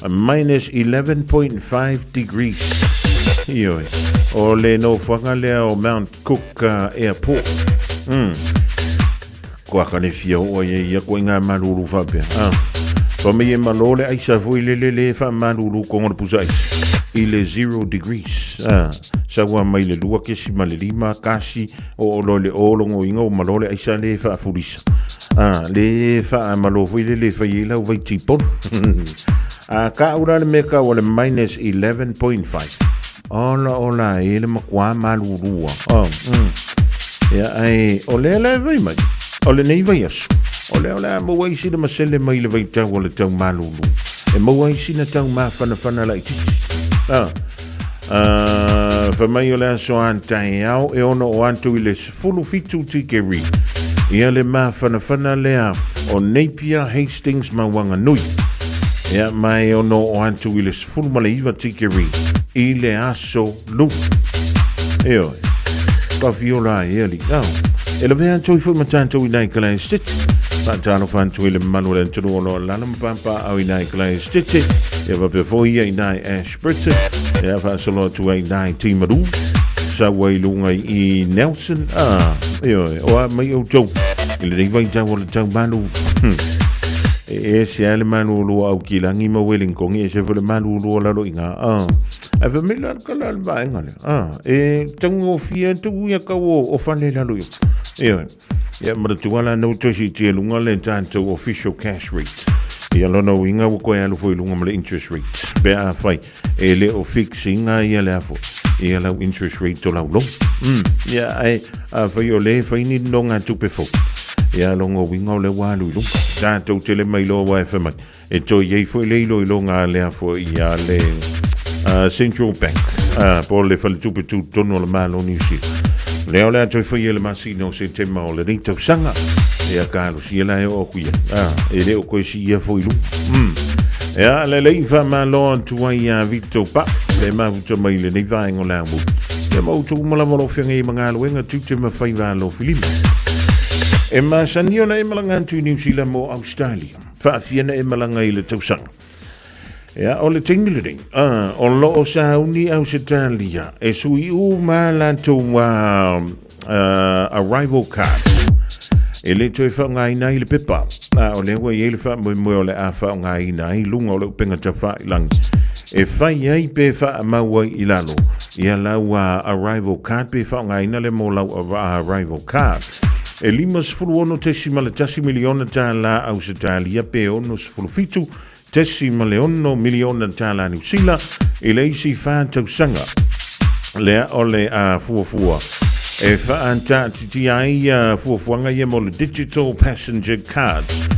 minus 11.5 degrees. Ioe, o le nofoaga lea o Mount Cook Airport. Ko aka le fia o ai ia ko ngā malulu faapea. Pa mai e malo le aisa foi le le le fa malulu kongo le pusa aisa. I le 0 degrees. Saua mai le 2.5 kasi o o lo le o longo inga o malo le aisa le fa furisa. Le fa malo foi le le fai lau vai tipon. Ka ura le meka o le minus 11.5. Ola ola e le makua malulua. Ia, ae o lea la e vai mai, o lenei vaiaso, o lea o le a maua ai sina masele mai le vaitau o le tau malulu, e maua ai sina tau mafanafana laitiiti. A, a, fai mai o le aso a taeao e ono o atu i le 17 tikeri, ia le mafanafana lea o Napier, Hastings ma Wanganui. Ia, ma e ono o atu i le 19 tikeri i le aso Lua. Ioe. Pafiola ai e ali. Au. E lavea atu ai foi ma tatou i nai kalae stiti. Faatalofa atu i le mamalu o le atunuu o lo o lalo ma papa au i nai kalae stiti. Ia faapea foi ia i nai Ashburton. Ia faasolo atu ai i nai Timaru. Sau ai lunga i Nelson. Ah, ioe. O a mai outou. I lenei vaitau o le tau malu. E ese lava le malūlū au kilangi ma Wellington, e ese foi le malūlū o lalo i ngā. Ah. Ae fai mai la le kala le vaega lea. Ah, e taugofie atu ia kau o, o fale lalo i. Ioe. Ia manatua la nau toe siitia i luga le tatou official cash rate. Ia lona uiga ua koe alu foi i luga ma le interest rate. Pe a fai e le o fix inga ia le afo. Ia lau interest rate o lau loan. Ia ae a fai o le fai ni no ngā tupe fou. Ia longa uiga o le ua alu i luga. Tatou tele mai loa ua e fai mai. E toe i ai foi le iloiloga a le afo ia le Central Bank, po o le Faletupe Tutotonu o le Malo o Niu Sila. Lea o le a toe faia i le masina o Setema o lenei tausaga. Ia ka alosia la e oo atu ia. E le o koe siia foi i luga. Ia, lelei faamalo atu ai ia Vito Pa, le mafuta mai i lenei vaega o le amu. Ia ma outou uma lava o lo o feagai ai ma galuega, tiute ma faiva alofilima. E masani ona e malaga atu i Niu Sila mo Australia. Faafia na e malaga i le tausaga. Ia, o le taimi lenei, o lo o sauni Ausetalia e sui uma latou arrival card. E le toe faaaogaina ai le pepa, a o lea ua i ai le faamoemoe o le a faaaogaina ai luga o le upega tafailangi e fai ai pe faamau ai i lalo ia lau arrival card pe faaaogaina le mo lau arrival card. E $56.1 miliona tālā Ausetalia pe $67.6 miliona tālā Niu Sila i le isi whā tausaga. Lea o le a fuafua e whaataatitia ai a fuafuaga ia mo le Digital Passenger Cards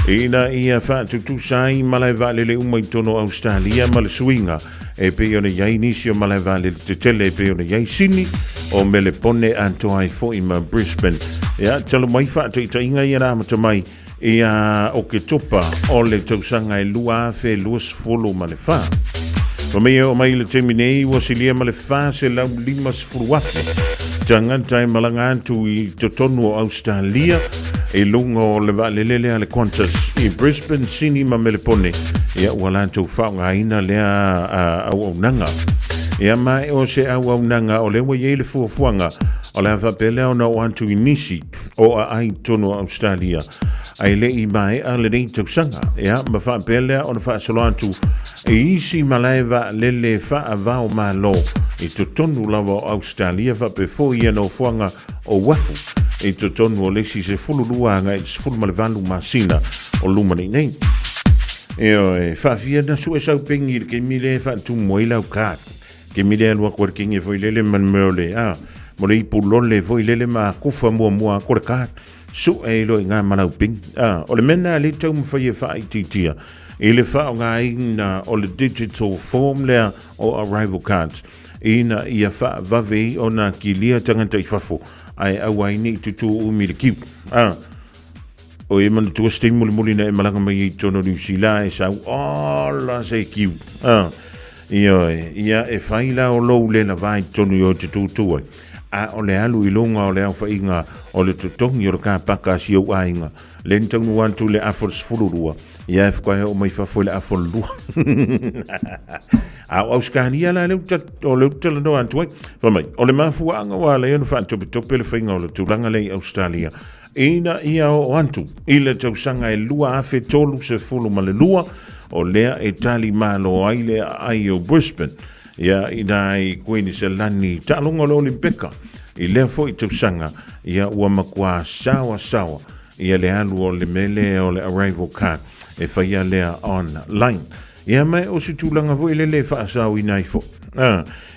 ina ia whaatutusa ai malae vaalele uma i tonu o Australia ma le suiga E pei ona i ai nisi o malae vaalele tetele e pei ona i ai Sini, o Melepone atoa ai foi ma Brisbane. Ia, talu mai faataitaiga ia na amata mai ia Oketopa o le tausaga e 2024. Fa mai e oo mai i le taimi nei ua silia ma le 450,000 tagata e malaga atu i totonu o Australia i luga o le vaalele lea a le Qantas i Brisbane, Sini ma Melepone. Ia ua latou faaaogaina lea auaunaga. Ia ma e o se auaunaga o lea ua i ai le fuafuaga o le a faapea lea ona oo atu i nisi o aai tonu o Australia ae le i maea lenei tausaga. Ia ma faapea lea ona faasolo atu i isi malae vaalele faava-o-Malo i totonu lava o Australia faapea foi ia nofoaga o uafu i totonu o le isi 12 agai i le 18 masina o luma nei nei. Ioe, faafia na sue sau pengi i le kemi le e faatumu ai lau card. Kemi le alu atu a le kenge foi lele ma le mea o le, a, mo le ipu lole foi lele ma kufa muamua aku le card. Sue ai loa i ngā ma lau pengi. A, o le mea na le taumafai e faaitiitia i le faaaogaina o le digital form lea o arrival cards. Ina ia faavave ai ona kilia tagata i fafo, ae aua ai ne i tutū umi le kiu. A, o e manatua se taimi mulimuli na e malaga mai ai i totonu o Niu Sila e sau ola se kiu. A, ioe, ia e fai la o lou le lava i totonu i o te tūtū ai. A o le alu i luga o le aofaiga o le totogi o le kapaka a si ou aiga, le na taunuu atu i le afa o le 12, ia e faatoa oo mai fafo i le afa o le 2. A o Ausetalia la lea o lea ou te talanoa atu ai. Fai mai, o le mafuaaga ua ala ai ona faatopetope le faiga o le tulaga lea i Ausetalia, ina ia oo atu i le tausaga e 2032, o lea e tali malo ai le aai o Brisbane, ia ina i Kuiniselani taaloga o le Olimpeka i lea foi tausaga, ia ua matua saoasaoa ia le alu o le mea lea o le arrival card e faia lea online. Ia ma o se tulaga foi lele e faasaoina ai foi.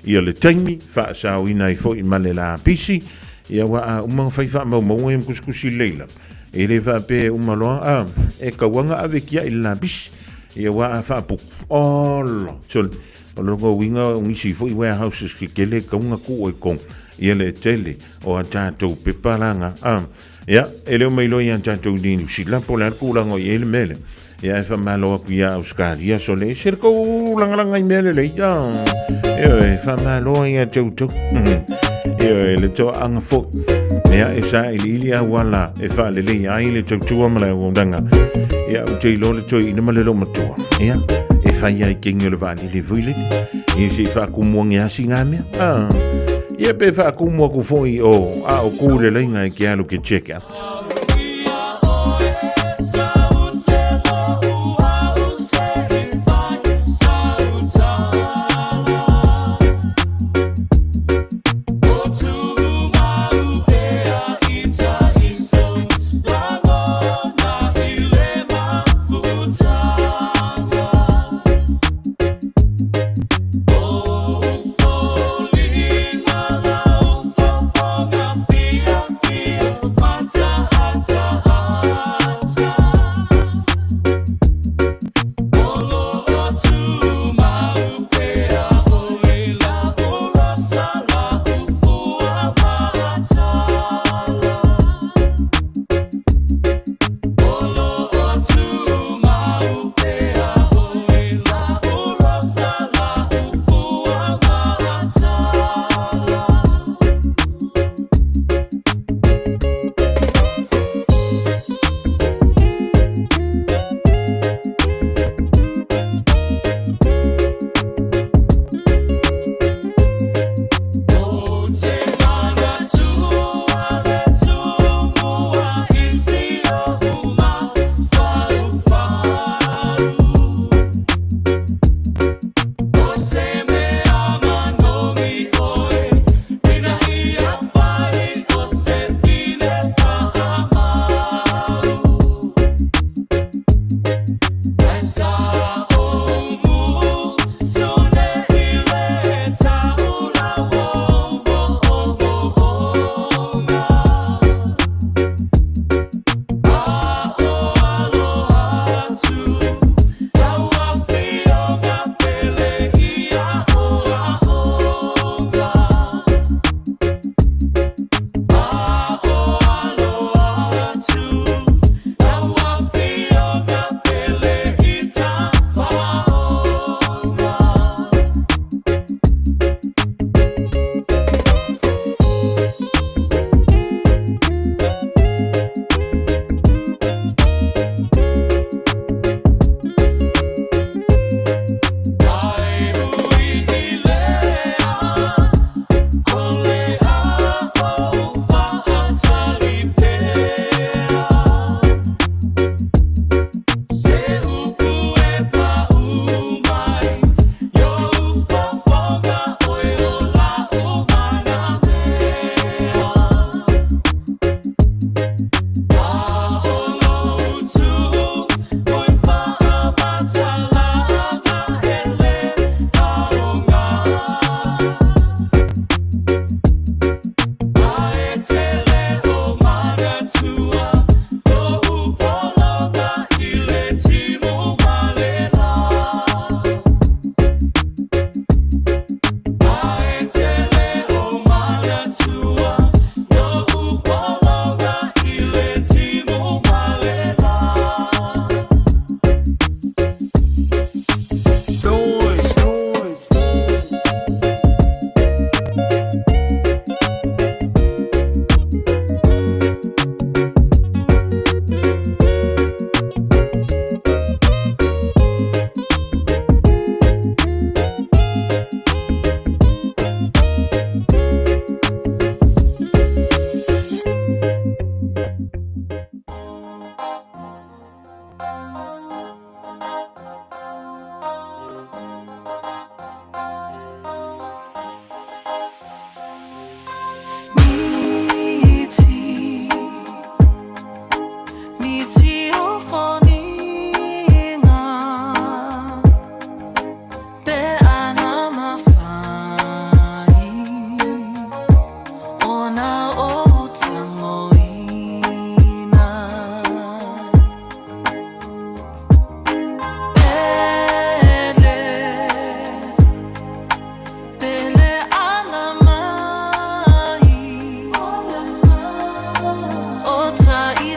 Ia le taimi faasaoina ai foi ma le lapisi. Ia aua a uma ona fai faamaumauga ia ma tusitusi lelei lava, e le faapea e uma loa, a, e tauaga ave tiai i le lapisi. Ia aua a faaputu, ola, sole, o lona uiga o nisi foi warehouses tetele e tatau ona tuu ai i totonu ia le tele o a tatou pepa la na, a. Ia, e le o mailoa ia tatou i Niu Sila po o le a le tulaga o i ai le mea lea. Ia, e faamalo atu ia Ausetalia, sole, e se le tou lagalaga i mea lelei. Ioe, e faamalo ai ia te outou. Ioe, le toaaga foi. Ia, e sailiili auala e faaleleia ai le tautua ma le auaunaga. Ia, ou te iloa le toeaina ma le loomatua. Ia, e fai ai kegi o le vaalele foi lele. Ia, se i faatumu ane lava sina mea. Ah. Ia, pe faatumu atu foi o, a o ku le laina e ke alu ke check out.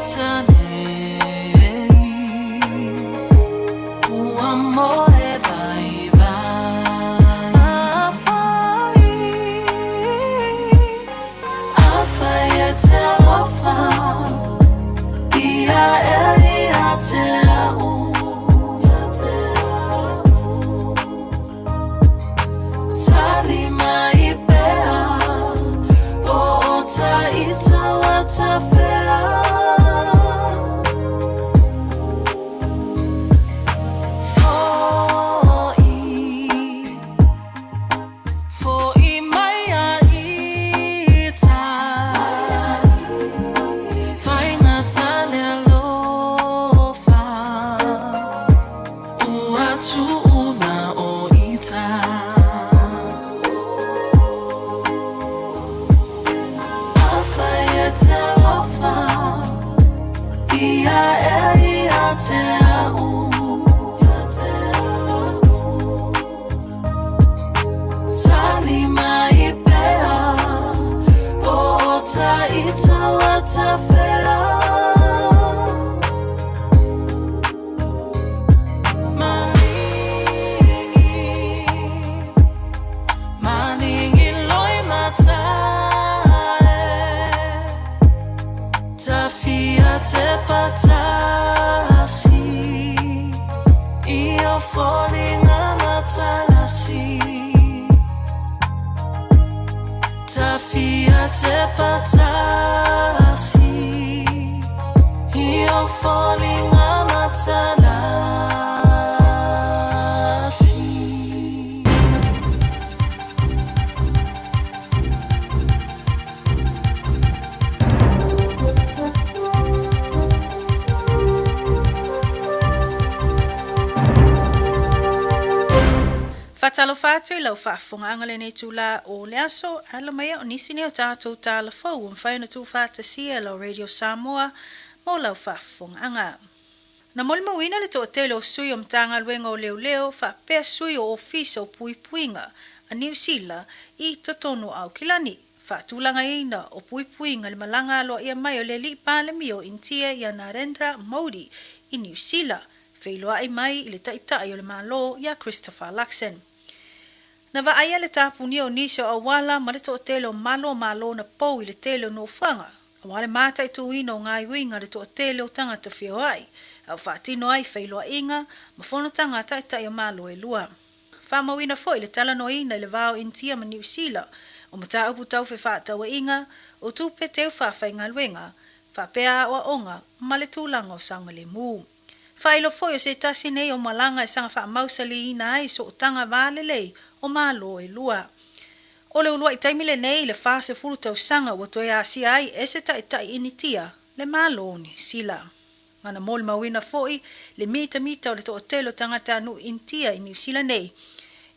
Maota nei Ua moe vaivai Afai Afai e te alofa Ia e ia te au Ia te au Tali mai pea Po o ta ita wa ta whea Fo'i Fo'i mai a ita Whainga tale alofa Ua tuuna o ita. Afai e te alofa Ia e ia te au Ia te au Tali mai pea Po o ta ita wa ta whea
Faatalofa atu i lau faafofogaaga lenei itula o le aso, alo mai o nisi nei o tatou tala fou ua mafai ona tuufaatasia e lau Radio Samoa mo lau faafofogaaga. Na molimauina le toatele o sui o Matagaluega o Leoleo faapea sui o Ofisa o Puipuiga a Niu Sila i totonu o Aukilani, faatulagaina o puipuiga le malaga aloaia mai o le Alii Palemia o Initia ia Narendra Modi i Niu Sila, feiloai mai i le Taitai o le Malo ia Christopher Luxon. Na vaaia le tapunia o nisi o auala ma le toatele o malo o malo na pou i le tele o nofoaga, aua le mataituina o gaioiga a le toatele o tagata feoai, a o faatino ai feiloaiga ma fonotaga a taitai o Malo e lua. Faamauina foi le talanoaina i le va o Initia ma Niu Sila o mataupu tau fefaatauaiga, o tupe teu faafaigaluega, faapea aoaoga ma le tulaga o saogalemu. Faailoa foi o se tasi nei o malaga e saga faamausaliina ai sootaga va lelei o Malo e lua. O le uluai taimi lenei i le 40 tausaga ua toe asia ai e se taitai Initia le Malo o Niu Sila. Ma na molimauina foi le mitamita o le toatele o tagatanuu Initia i Niu Sila nei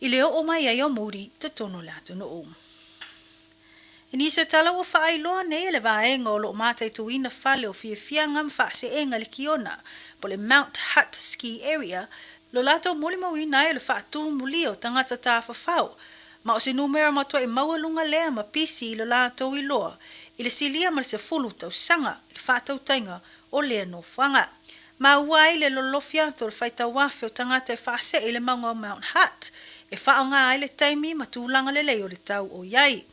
i le oo mai ai o Modi i totonu o le atunuu. I nisi o tala ua faailoa nei e le vaega o lo o mataituina fale o fiafiaga ma faaseega i le Kiona, po o le Mount Hutt Ski Area, lo latou molimauina ai o le faatumulia o tagata tafafao, ma o se numera matuai maualuga lea ma pisi i lo latou iloa i le silia ma le 10 tausaga i le faatautaiga o lea nofoaga. Maua ai le lolofi atu o le faitauafe o tagata e faasee i le mauga o Mount Hutt, e faaaoga ai le taimi ma tulaga lelei o le tau o i ai.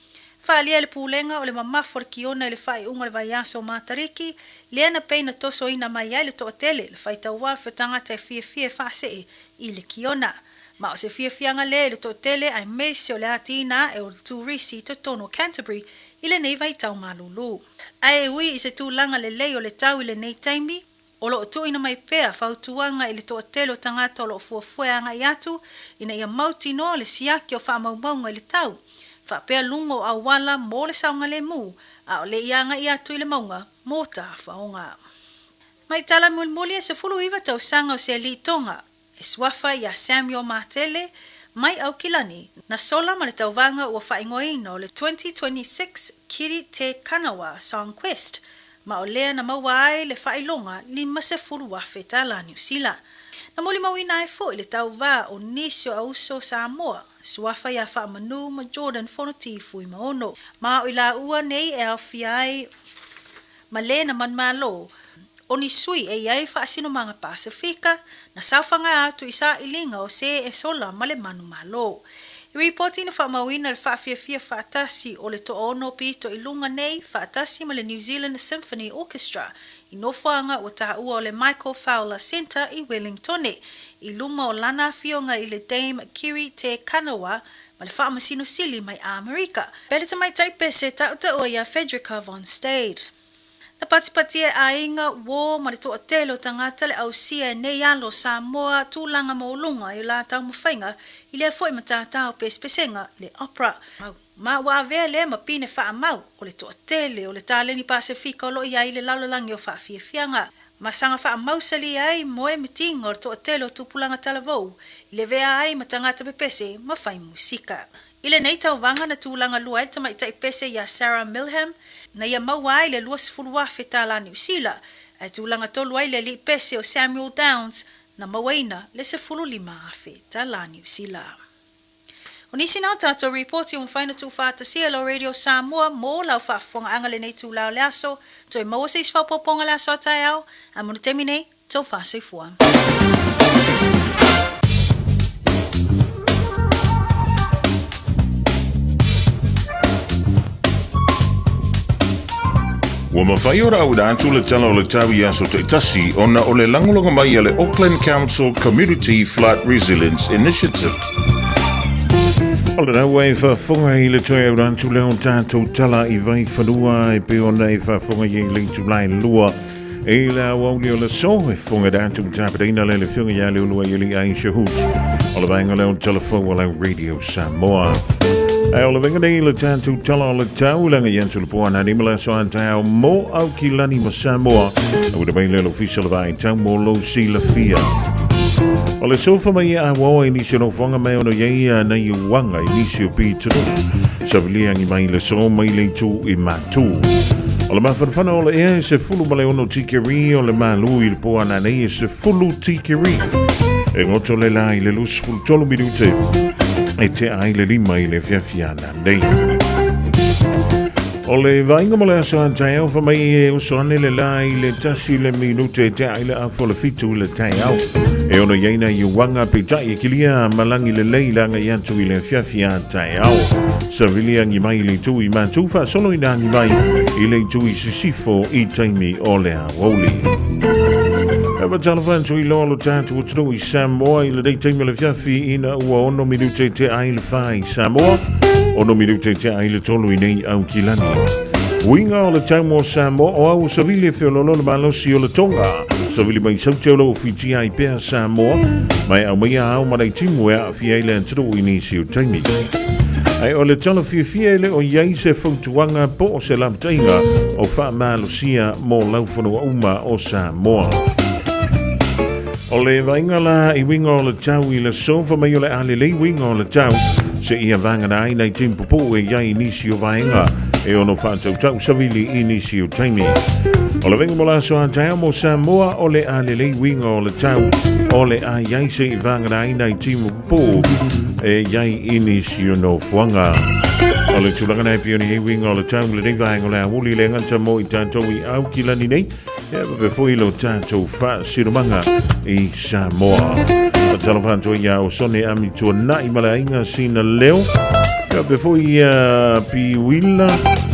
Faaalia e le Pulega o le mamafa o le Kiona i le faaiuga o le vaiaso o Matariki, lea na pei na tosoina mai ai le toatele, le faitauafe o tagata e fiafia e faasee i le Kiona. Ma o se fiafiaga lea i le toatele aemaise o le atiina ae o le turisi i totonu o Canterbury i lenei vaitau malulu. Ae ui i se tulaga lelei o le tau i lenei taimi, o lo o tuuina mai pea fautuaga i le toatele o tagata o lo o fuafua e agai atu ina ia mautinoa le siaki o faamaumauga i le tau, faapea luga o auala mo le saogalemu a o le i agai atu i le mauga mo tafaoga. Mai tala mulimuli e 19 tausaga o se alii Tonga e suafa ia Samuel Matele mai Aukilani, na sola ma le tauvaga ua faaigoaina o le 2026 Kiri Te Kanawa Song Quest, ma o lea na maua ai le faailoga 50,000 tala Niu Sila. Na molimauina ai foi le tauva o nisi o auso Samoa, suafa ia Faamanu ma Jordan Fonoti Fuimaono. Ma o i laua nei e aofia ai ma le na manumalo. O ni sui e i ai faasinomaga Pasefika na saofaga atu i sailiga o se e sola ma le manumalo. I ripoti na faamauina le faafiafia faatasi o le toaono pito i luga nei faatasi ma le New Zealand Symphony Orchestra i nofoaga ua taua o le Michael Fowler Centre i Wellingtone i luma o lana afioga i le Dame Kiri Te Kanawa ma le Faamasino Sili mai Amerika, pe le tamaitai pese tautaua ia Fredrika von Stade. Na patipatia e aiga, uō ma le toatele o tagata le ausia e nei alo o Samoa tulaga maualuga i o la taumafaiga i lea foi matatao pesepesega le opera. Ma ua avea lea ma pine faamau o le toatele o le taleni Pasefika o lo o i ai i le lalolagi o faafiafiaga. Ma saga faamausali ai moe mitiga o le toatele o tupulaga talavou i le vea ai ma tagata pepese ma fai musika. I lenei tauvaga na tulaga lua ai le tamaitai pese iā Sarah Milham, na ia maua ai le $20,000 tālā Niu Sila, ae tulaga tolu ai le alii pese o Samuel Downs na mauaina le $15,000 tālā Niu Sila. O nisi na o tatou ripoti ua mafai ona tuufaatasia e lau Radio Samoa mo lau faafofogaaga lenei itula o le aso. Toe maua se isi faaopoopoga le aso a taeao, ae mo le taimi nei, tou faasoifua.
Ua mafai ona auina atu le Tala o le Tau i aso taitasi ona o le lagolago mai a le Auckland Council Community Flood Resilience Initiative. O lena ua e faafofoga i le toe auina atu lea o tatou tala i Vaifanua e pei ona e faafofoga i ai le itula e 2 i le aoauli o le aso e fofoga atu tapenaina le le afioga ia Leolua Eli Aisha Hoot o le vaega lea o le talafou o lau Radio Samoa. Ae o le vega nei le tatou tala o le tau laga i atu le po ana nima le aso a taeao mo Aukilani ma Samoa. Auina mai le ofisa o le vaai tau mo lou silafia. O le sofa mai e awaoa i nisi o nofoaga mai ono iai a nei uaga i nisi o pitunu. Saviliangi mai le so mai le itu i matu. O le mafanafana o le ea e 16 tikeri o le malu i le po ana nei e 10 tikeri. E goto le la i le 23 minute e te ai le 5 i le fiafiana nei. O le vaaiga mo le aso a taeao fa mai e uso ane le la i le 1 le minute e te ai le afo le 7 i le taeao. E ono i aina i uanga peitai e kilia malangi le lei langa i atu i le afiafi a taeao. Savili angi mai i le itu i matu faasolo ina angi mai i le itu i sisifo i taimi o le aoauli. E fatalofa atu i loa lo tatou atunuu i Samoa i lenei taimi o le afiafi ina ua 6 minute te ai le 4 i Samoa, 6 minute te ai le 3 i nei Aukilani. Uiga o le tau mo Samoa o au o savili e feololo le malosi o le Tonga. Savili mai saute o lo o Fitia ai pea Samoa, mai au mai a au ma nei timu e aafia ai le atunuu i nisi o taimi. Ae o le tala fiafia e le o i ai se fautuaga po o se lapataiga o faamalosia mo laufanua uma o Samoa. O le vaaiga la i uiga o le tau i le aso, fai mai o le a lelei uiga o le tau, seia vagana ai nai timu pupuu e i ai i nisi o vaega e ono faatautau savili i nisi o taimi. O le vaaiga mo le aso a taeao mo Samoa, o le a lelei uiga o le tau, o le a i ai seia vagana ai nai timu pupuu e i ai i nisi o nofoaga. O le tulaga na e pei ona i ai uiga o le tau i lenei vaega o le aoauli le gata mo i tatou i Aukilani nei, E faapea foi lo tatou faasinomaga i Samoa. Talofa atu ia o Sone Ami Tuanai ma le aiga sina leo. Faapea foi ia Piuila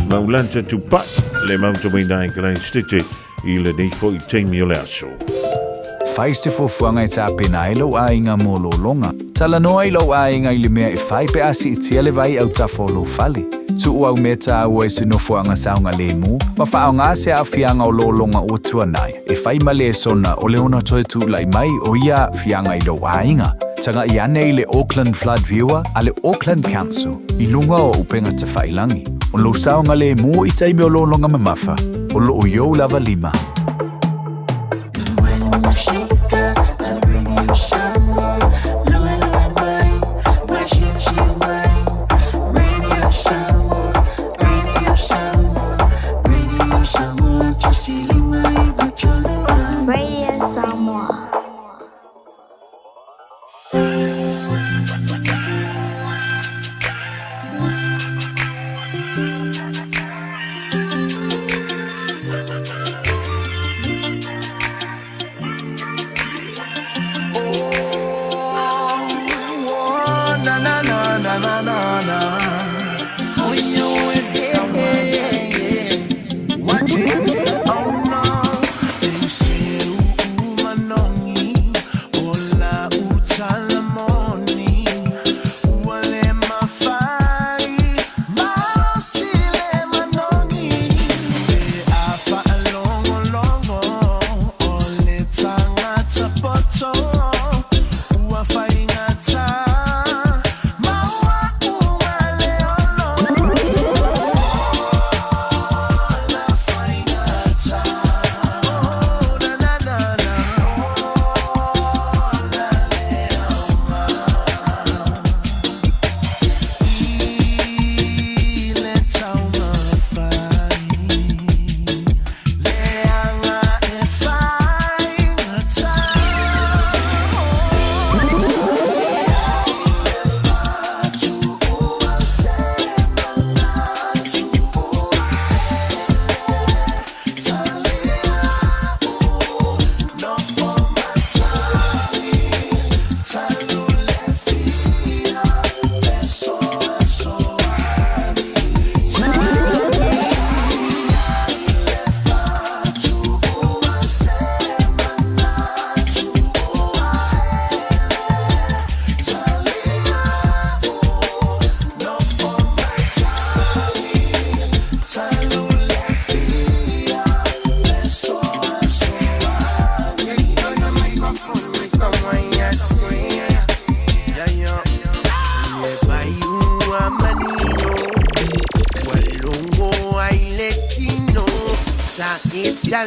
Maulata Tupai le mauta mai nai Kalaistete i lenei foi taimi o le aso.
Fai se fuafuaga e tapena ai lou aiga mo lologa. Talanoa i lou aiga i le mea e fai pe a siitia le vai autafa o lou fale. Tuu au mea tāua i se nofoaga saogalemu ma faaaoga se aafiaga o lologa ua tuanai e fai ma lesona o le ono toe tula'i mai o ia aafiaga i lou aiga. Taga'i ane i le Auckland Flood Viewer a le Auckland Council i luga o upega tafailagi. O lou saogalemu i taimi o lologa mamafa, o loo i ou lava lima.
Radio Samoa.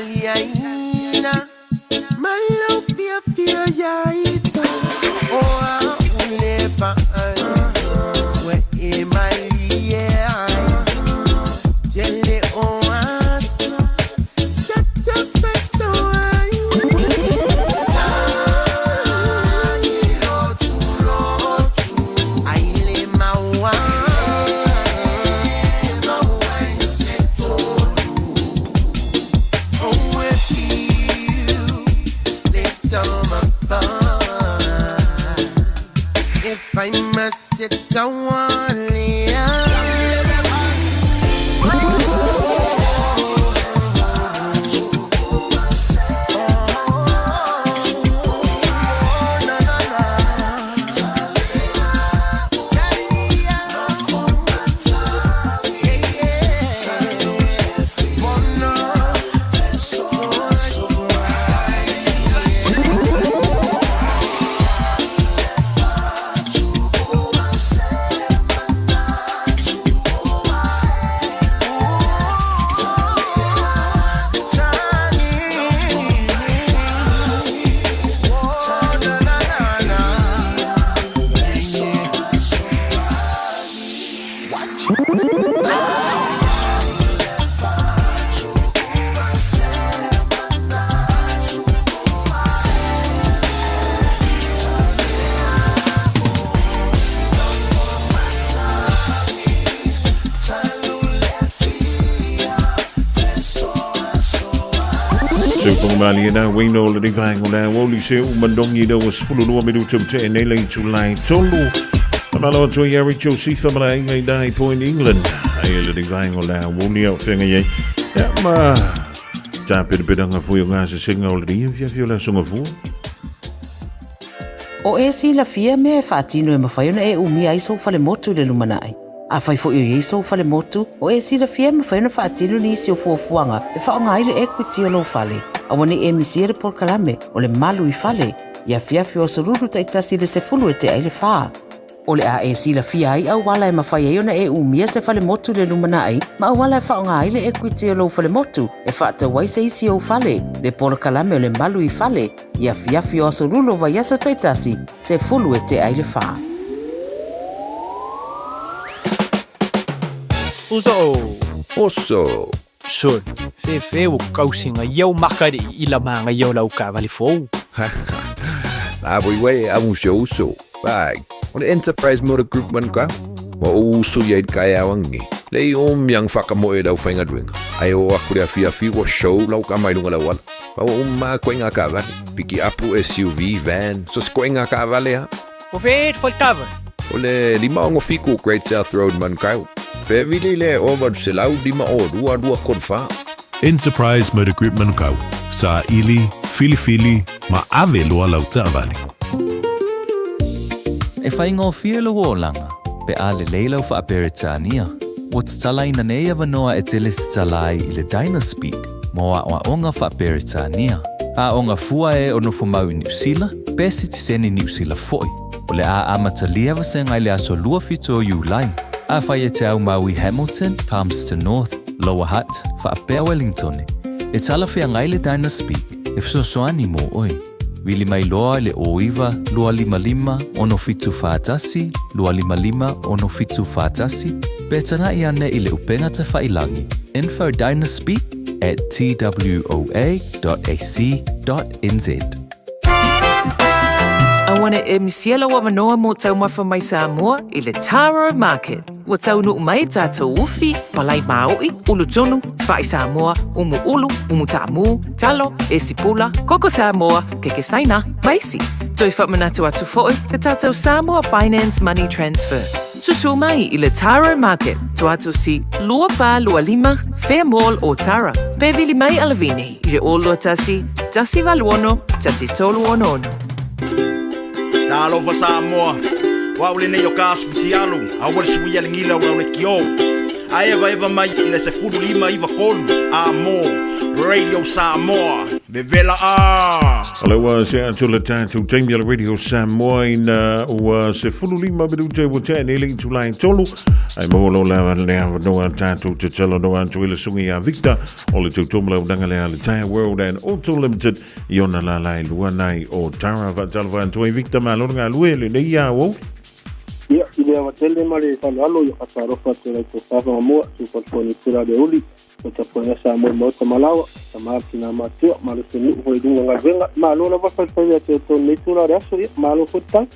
taliaina Ma lau fiafia ia i O a'u le vaai Ua e malie ai Tele o aso Sa tafato ai Tagi lotu lotu Ai le maua Maua i se tolu Oh, if you let on my If I must sit down
Seufogamālie na uaina o lenei vaega o le aoauli se uu manogi i le 12 minute ua tea nei le itulā e tolu. Faamalo atu ai ia Rachel Sifa ma le aiga i na i Point England. Ai lenei vaega o le aoauli a o feagai ai. Ia ma tapenapenaga foi o gasesega o lenei afiafi o le Aso Gafua.
O e silafia mea e faatino e mafai ona e umia ai sou falemotu i le lumanai. Afai foi o i ai sou falemotu, o e silafia e mafai ona faatino nisi o fuafuaga e faaaoga ai le equity o lou fale. Aua ne i e misia le polokalame o le Malu i Fale i afiafi o aso lulu taitasi i le 10 e tea ai le fa. O le a e silafia ai auala e mafai ai ona e umia se falemotu i le lumanai ma auala e faaaoga ai le equity o lou falemotu e faatau ai se isi ou fale, le polokalame o le Malu i Fale i afiafi o aso lulu o vaiaso taitasi, 10 e tea ai le fa.
Uso! Oso! Sol, fefe ua kausiga ia o makali'i i la magaia o lau taavale fou.
La voi uē amu si ou uso. Vai, o le Enterprise Motor Group man ka. Ua ou uso ia i le taeao angi. Lei o miang whakamoe lau whaingaluenga. Ai o aku le afiafi ua show lau kama i lunga lau ala. Ma ua uma koe ngā kaavale. Piki apu, SUV, van, so se koe ngā kaavale ha.
O whē te whale
O le 567 Great South Road Manukau. Pe vili le 805 2 24.
Enterprise Motor Group Manukau, saili, filifili, ma ave loa lau taavale.
E faigofie lou olaga, pe a lelei lau Faa-Peretania. Ua tatalaina nei avanoa e te lesitala ai i le Dynaspeak mo aoaoga Faa-Peretania. Aoga fua e o nofomau i Niu Sila, pe sitiseni Niu Sila foi. O le a amatalia vasega i le aso 27 o Iulai. Afai e te aumau i Hamilton, Palmerston North, Lower Hutt, faapea Wellingtone, e talafeagai le Dynaspeak e fesoasoani mo oe. Vili mai loa i le 09 255 6741 255 6741 pe tanaʻi ane i le upega tafailagi info dynaspeak at twoa.ac.nz.
Aua ne i misia lou avanoa mo taumafa mai Samoa i le Taro Market. Ua taunuu mai tatou ufi, palai maoʻi, ulu tunu, fa'i Samoa, umu ulu, umu taamu, talo, esi pula, koko Samoa, keke Saina, ma isi. Toe faamanatu atu foi le tatou Samoa Finance Money Transfer. Susu mai i le Taro Market, Tuatosi 2425, Fair Mall Otara. Pe vili mai Alavini i le 021 186 1366.
Talofa Samoa, o au lenei o Kasu Futialu, aua le suia le gila o lau lekiō. A evaeva mai i le 15 9 3, A mo, Radio Samoa. Vevela a.
O le ua se atu le tatou taimi a le Radio Samoa ina ua 15 minute ua tea nei le itula e 3. Ai maua lo lava le avanoa tatou te talanoa atu i le susuga ia Victor o le tautomalaunaga lea a le Tyre World and Auto Limited i ona lala e lua nai o Tara. Faatalofa atu ai Victor, malo le galue lenei aoauli.
Ia, i le avatele ma le faaaloalo, ia faatalofa atu i lau tofa Fagamua, Tuufalefoe Pula le Uli, o tapuaiga Samoa i Maota ma Laoa, tama tina matua, malo se nuu foi i luga o galuega, malo lava faifai ia te outou nei tula o le aso, ia, malo foi le tau.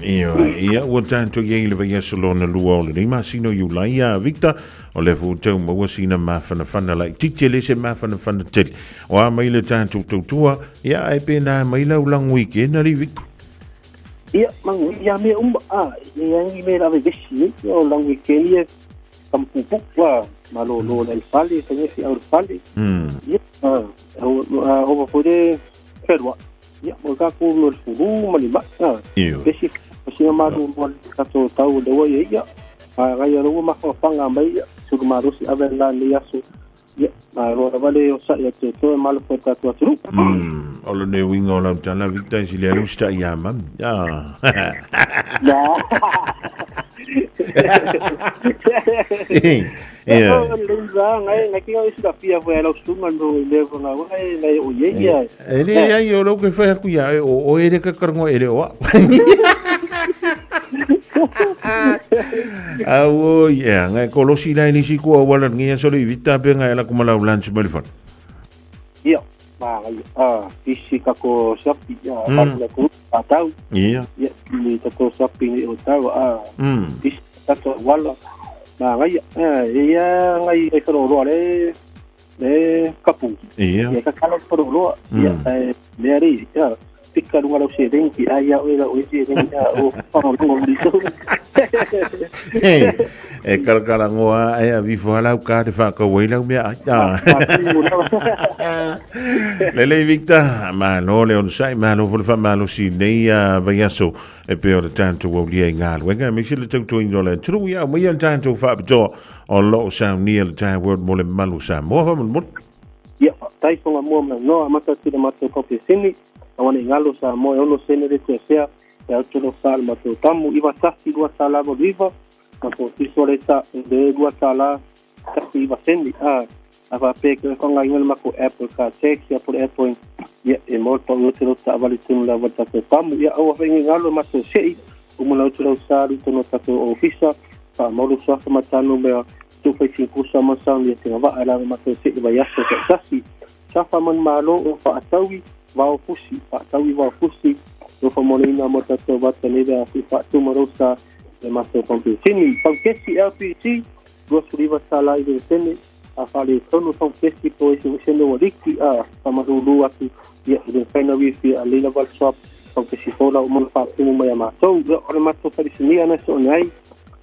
Ia, ia, ua tatou i ai i le vaiaso lona lua o lenei masina o Iulai, ia Victor, o lea foi ua tau maua sina mafanafana laitiiti, e le se mafanafana tele. O a mai le tatou tautua, ia, ae pe na mai lau lago i kena li Victor?
Ia, mangu, ia mea uma, a, e leai ni mea e lavevesi ai, ia, o lago i keni e tamupupupu, a, malolo le fale, fai fi au le fale. Ia, a, ova foi le whenua. Ia, mo tātou no le fulu ma le mai. A, pesi, pesi nga malolo le tātou tau le ua ia ia. A, ngai a ua mawhawhanga mai ia, sulu malosi ave la nei aso. Ia, ma roa lava le o sa'i a te toe malo foi tātou atunu.
O le ne uiga o lau tala, Victor, e sili alu sita'i ia mami. Ah.
Na.
Ia.
Ngai ngai ki ngai sila fia foi lau sunga no le ko nga ngai ngai o ye ia.
E le ai o lau ke whai aku ia, o o ere ka karango ere o a. Au ia, ngai kolosi lai ni si kua wala ngi aso le vita pe ngai la kumala lunch mai le fale.
Ia, ma ngai a isi ka ko sapi ia mm. la ku atau.
Ia.
Ia ni ta ko sapi ni o tau a. Isi ka to wala. Ma ngai ia ngai e ko ro le le kapu.
Ia.
Ia ka kala ko ro ia e le ari ia pika lunga lau seleni ai ia oe lau seleni ia o whangalongo muri tau.
Hey, e karakara ngoa e a vifo halau ka te whakau ai lau mea ai. Ah. Lelei Victor, malo le onosai, malo fo le whamalosi nei a vaiaso e pe o le tātou aulia i ngā luenga. Me se le tautuaina o le atunuu ia au mai a le tātou whaapitoa o loo saunia le Tyre World mo le malu Samoa. Whamolemole.
Ia, whaatai whanga mua mai noa, amata atu le matou paupeseni, aua nei galo Samoa e ono sene le tuasea, e au tolo sa le matou tamu, 91 lua tala valu iva, ma ko fiso le ta le lua tala tasi iva sene, a a faapea ke whanga inga le mako Apple car tax ia po le Apple ia e mo pa o te rota avali tonu la wata te tamu ia aua whainga galo matou sei o mona utu lau sa lu tono tatou ofisa fa maulu suafa matanu mea Tu whai tinkusa ma sau ni te waa la ma te se vai aso te tasi. Sa fa man malo o fa atawi vao fusi, fa atawi vao fusi. O fa moleina mo tatou vata nei a fi fa tu marosa e matou pampesini. Pampesi LPG, 29 tala i le sene, a fa le tonu pampesi po e se sene o liki a fa malulu atu ia i le whaina wifi a leila val swap pampesi fola o mana fa tumu mai a matou. Ia o le matou wharisini ana se o nei.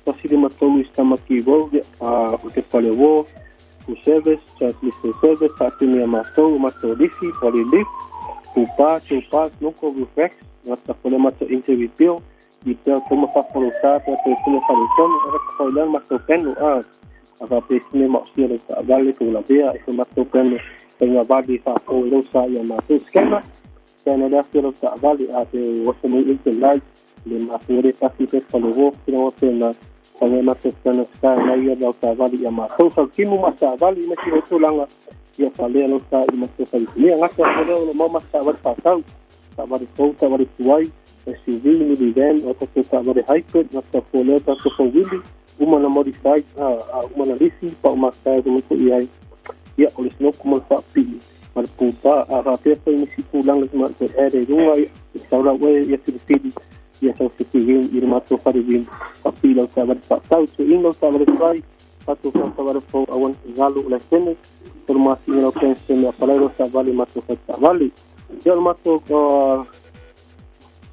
153 i Tamaki Road, ā, o te whare wō, full service, transmission service, tātini a mātou, o mātou lifi, whare lift, pūpā, tōpā, snoko, roof racks, ngata whare mātou interview bill, i pea toma whawharo tā, pea tō tino whare tono, ara ka whai lan mātou peno, ā, a wha pēsine ma o sia le ta vale, tō la vea, e wha mātou peno, whai ngā vale wha o e rosa i a mātou scanner, scanner le awhi ro ta vale, a te wasa mui interlight, Le mafua le tasi pe fale wo ki rawa pena whangai mate tana ska nai ia lau ta vali ia matou sau kimu ma ta vali ma ki o tulaga ia falea lau sa i matou fale nia ngata o leo lo mau ma ta vali whatau ta vali fou ta vali tuai SUV minivan o tatou ta vali hybrid ngata fo leo tatou fou wili uma na modified a uma na lisi pa o makai o mito i ai ia o le snoku ma le whaapii ma le pūpā a whapea whai nisi tūlanga ki mātou ere runga i saura ue ia whiriwhiri ia sau whiti rim i le mātou whare rim whapii lau tā ware whaatau tu ing lau tā ware whai whatu whai tā ware fou awan i ngalo o lai sene tolu māsinga lau pen sene a palai lau tā wale mātou whai tā wale ia o le mātou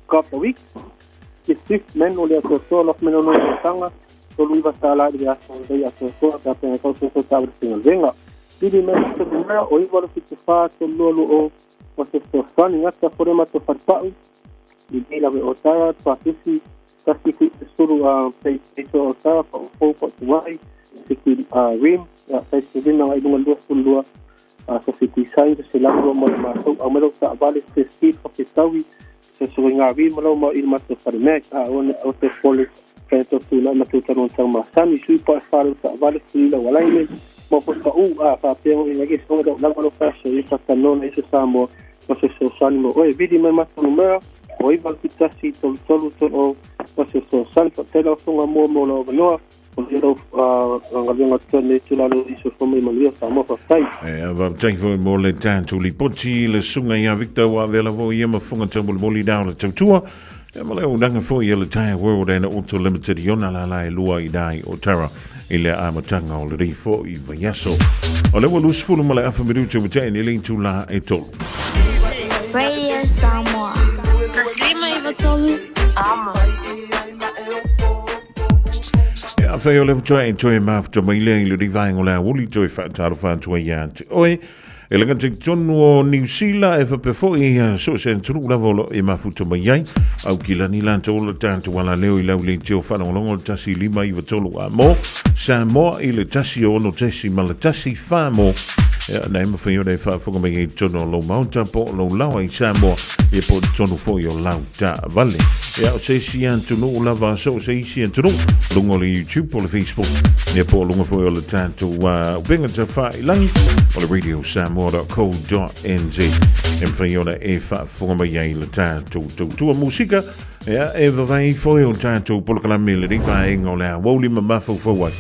Cup a week ke fifth men o le atoatoa lof mena no tanga tolu iwa tāla i le aso lei atoatoa tā pena kau tō tā ware whinga Pili mai te mea o iwa le whitu whā te lua lua o o te fesoasoani ngata fore ma te wharepa'u i nei lawe o tara tua whiwhi tasi whitu te suru a pei pei o tara pa o fou pa te wai te ki a rim a pei te rima ngai lunga lua sulu lua So se design se lava mo le matou aumai lou taavale se speed faafetaui se sogoigavi ma lau maoʻi i le matou falemea a aua ne aua toe popole pe toe tulai matou talogatau masani sui po ae fa lou taavale fuli lau alaine mo foi paʻu a faapea ina ia soga lou lava lou faasoia faatanoa na isa Samoa ma se fesoasoani mo oe. Vili mai matou numera o 971 33 30 ma se fesoasoani. Faafetai lau Afioga Moa mo lau avanoa. Manuia lau galuega totoe lenei itula alo i soifua mai manuia Samoa. Faafetai.
E faafetai foi mo le tatou lipoti i le susuga ia Victor ua avea lava ia ma fofoga taumolimoli na o le tautua e ma le auaunaga foi a le Tyre World and Auto Limited i ona lala e lua i ina i Otara i le amataga o lenei foi vaiaso. O lea ua 20 ma le afa minute ua tea i le itula e tolu.
Radio Samoa. 593 Amo.
E a whai o le whatua e toe mafuta mai lea i le rivaenga o le auli toe whaatalofa atu ai ia te oe. E lenga te tonu o Niu Sila e whape foi so se antunu lava o lo e mafuta mai ai. Au ki lani la te ola tātou ala leo i lau le teo whalongolongo le 1 5 9 3 a mo. Samoa i le 1 6.1 wha mo. E, na e mawhai o le whaafonga mai e tono o lau maota po o lau lawa i Samoa e po tonu foi o lau taavale. Ia, o se isi atunuu lava, so o se isi atunuu, luga o le YouTube po o le Facebook, ia po o luga foi o le tatou upega tafailangi o le radiosamoa.co.nz. E mafai ona e faafofoga mai ai le tatou tautua musika, ia, e vavai foi o tatou polokalame i lenei vaega o le aoauli ma mafaufau ai.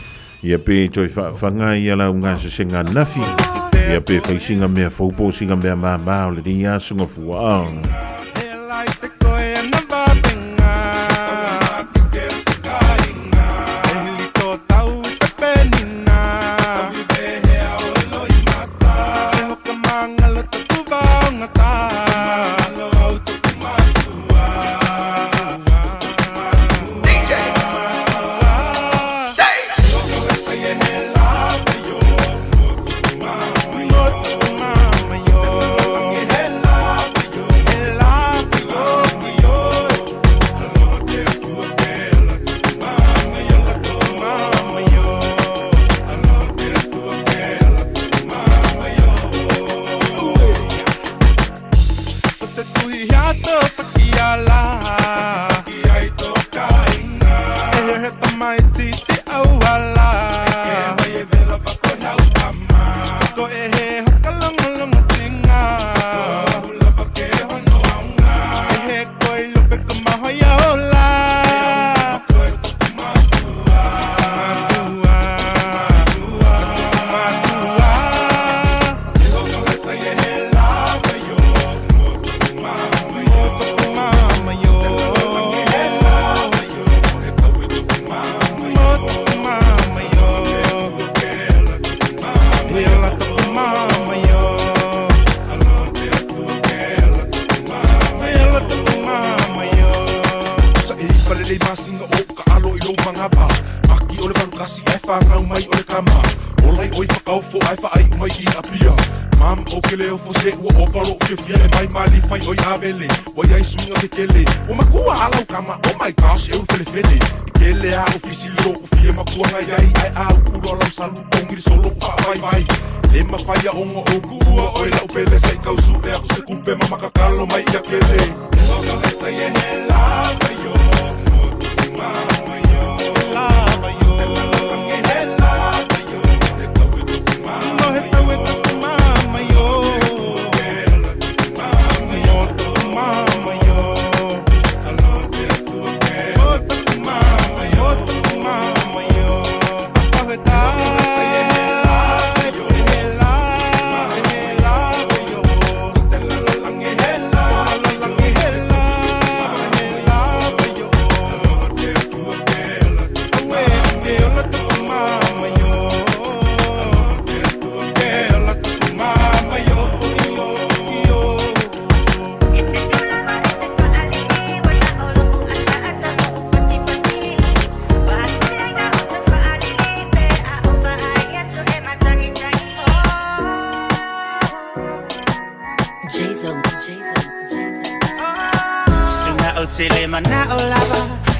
Ia pe toe faafaga ia lau gasesega ananafi, ia pe fai singa mea fou po o singa mea māmā o lenei aso gafua.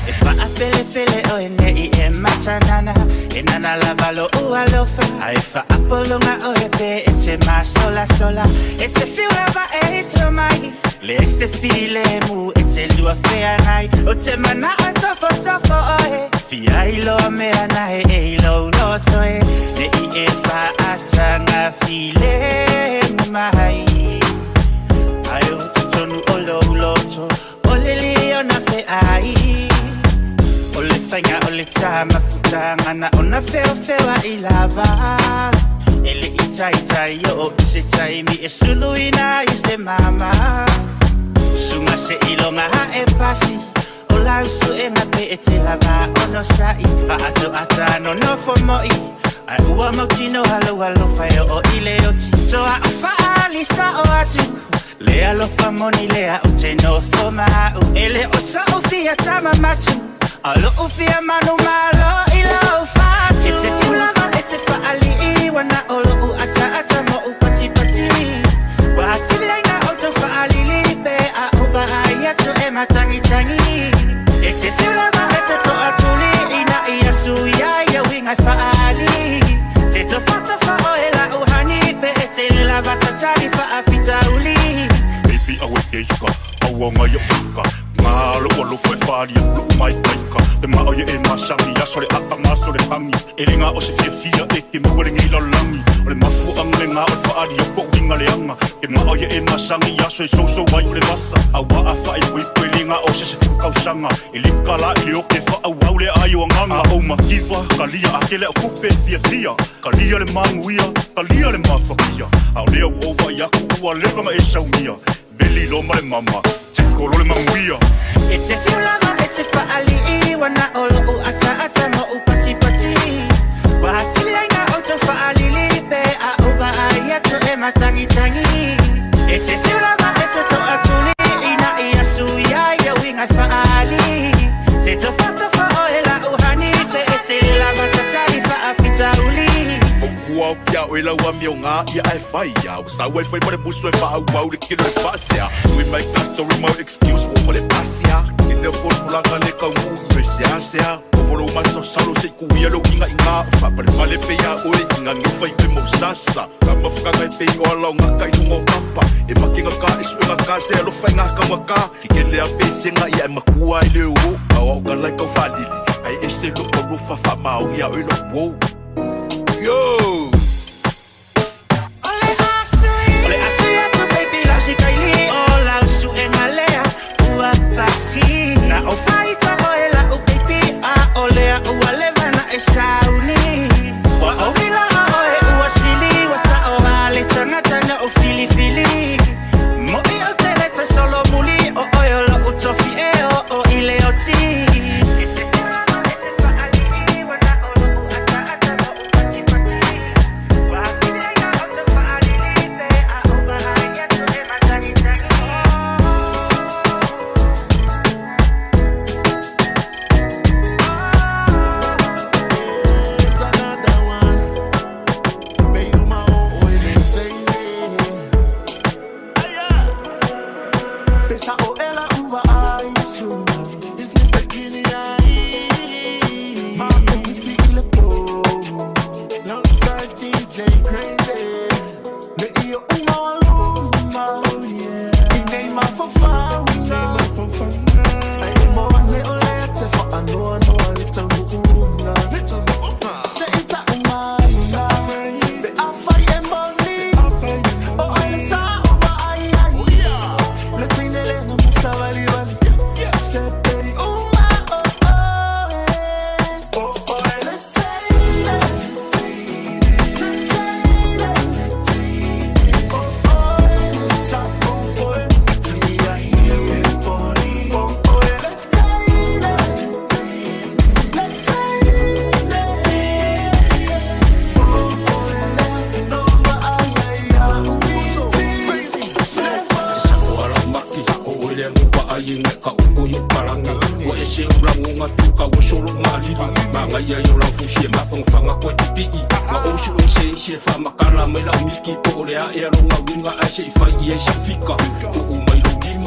E faapelepele oe neʻi e matanana. E nana lava loʻu alofa. A e faapoluga oe pe e te masolasola. E te fiu lava e ito mai. Le se filemu e te lua feagai. O te manaʻo tofotofo oe. Fia iloa mea nae e i lou loto e. Neʻi e faataga filemu mai. Ae o totonu o lou loto. O le liona feai. O le faiga o le tamafutaga na ona feofeoaʻi lava. E leʻi taitai oo i se taimi e suluina ai se mama. Usuga seʻiloga aʻe pasi. O lau suʻega pe e te lava ono saʻi. Faatoata nonofo moʻi. Ae ua mautino halau alofa e oo i le oti. Toa o faali saʻo atu. Le alofa moni lea o te nofo maʻu. E le o soʻu fia tamamatu. A loʻu fia manu malo i lou fatu. E te fiu lava e te faaliʻi. Ua na o loʻu ataata moʻu patipati. Ua atili ai na outou faalili. Pe a o vaai atu e matagitagi. E te fiu lava e te toatuli. Ina ia suia ia uiga e faali. Te tofatofa oe lau hani. Pe e te le lava tatali faafitauli.
Baby awe ke ika, aua ngai o fika. Ngā lo o lo fue wharia, lo mai paika. Te mao ye e masangi, aso le aka maso le hangi. E le ngā o se fia fia e ke maua le ngei lalangi. O le mafu ang le ngā o le whaari o ko winga le anga. Te mao ye e masangi, aso e soso wai o le vasa. A wa a wha e pui pui le ngā o se se fukau sanga. E le kala i le o ke wha au au le ai o anganga. A o makiwa, kalia a kele o kupe fia fia. Kalia le manguia, kalia le mafakia. A o lea o ova i aku ua leva ma e saumia. Veli lo ma le mama, te kolo le manguia.
E te fiu lava e te faaliʻi. Ua na o loʻu ataata moʻu patipati. Ua atili ai na outou faalili. Pe a o vaai atu e matagitagi. E te fiu lava e te toatuli. Ina ia suia ia uiga e faali. Te tofatofa oe lau hani. Pe e te lava tatali faafitauli.
Fokua o kia oe lau ami o ngā ia e whai ia. O sa ue whai ma le musu e wha au le kilo e whaasea. We make a story mo excuse mo le pasia. Ke le folaga le kau mu i sea sea. O volo maso salo se ku ia lo inga inga. Fa pale pale pe ia oe inga ngi whai pe mo sasa. Ka mawhakanga e pe o ala o ngā kai lunga o papa. E makinga ka e suenga ka se alo whai ngā kawa ka. Ki ke lea pe senga ia e makua i le o. Au au ka lai kau whalili. Ai e se lo o rufa wha maongi a oe lo wo. Yo!
O le asu atu baby lau si kaili. O lau suʻega lea ua pasi. Na o faita oe lau baby. A o lea ua leva na e sauni. Ua ouila oe ua sili. Ua saʻo a le tagata na o filifili. Moʻi o te le te solo muli. O oe o loʻu tofi e o o i le oti.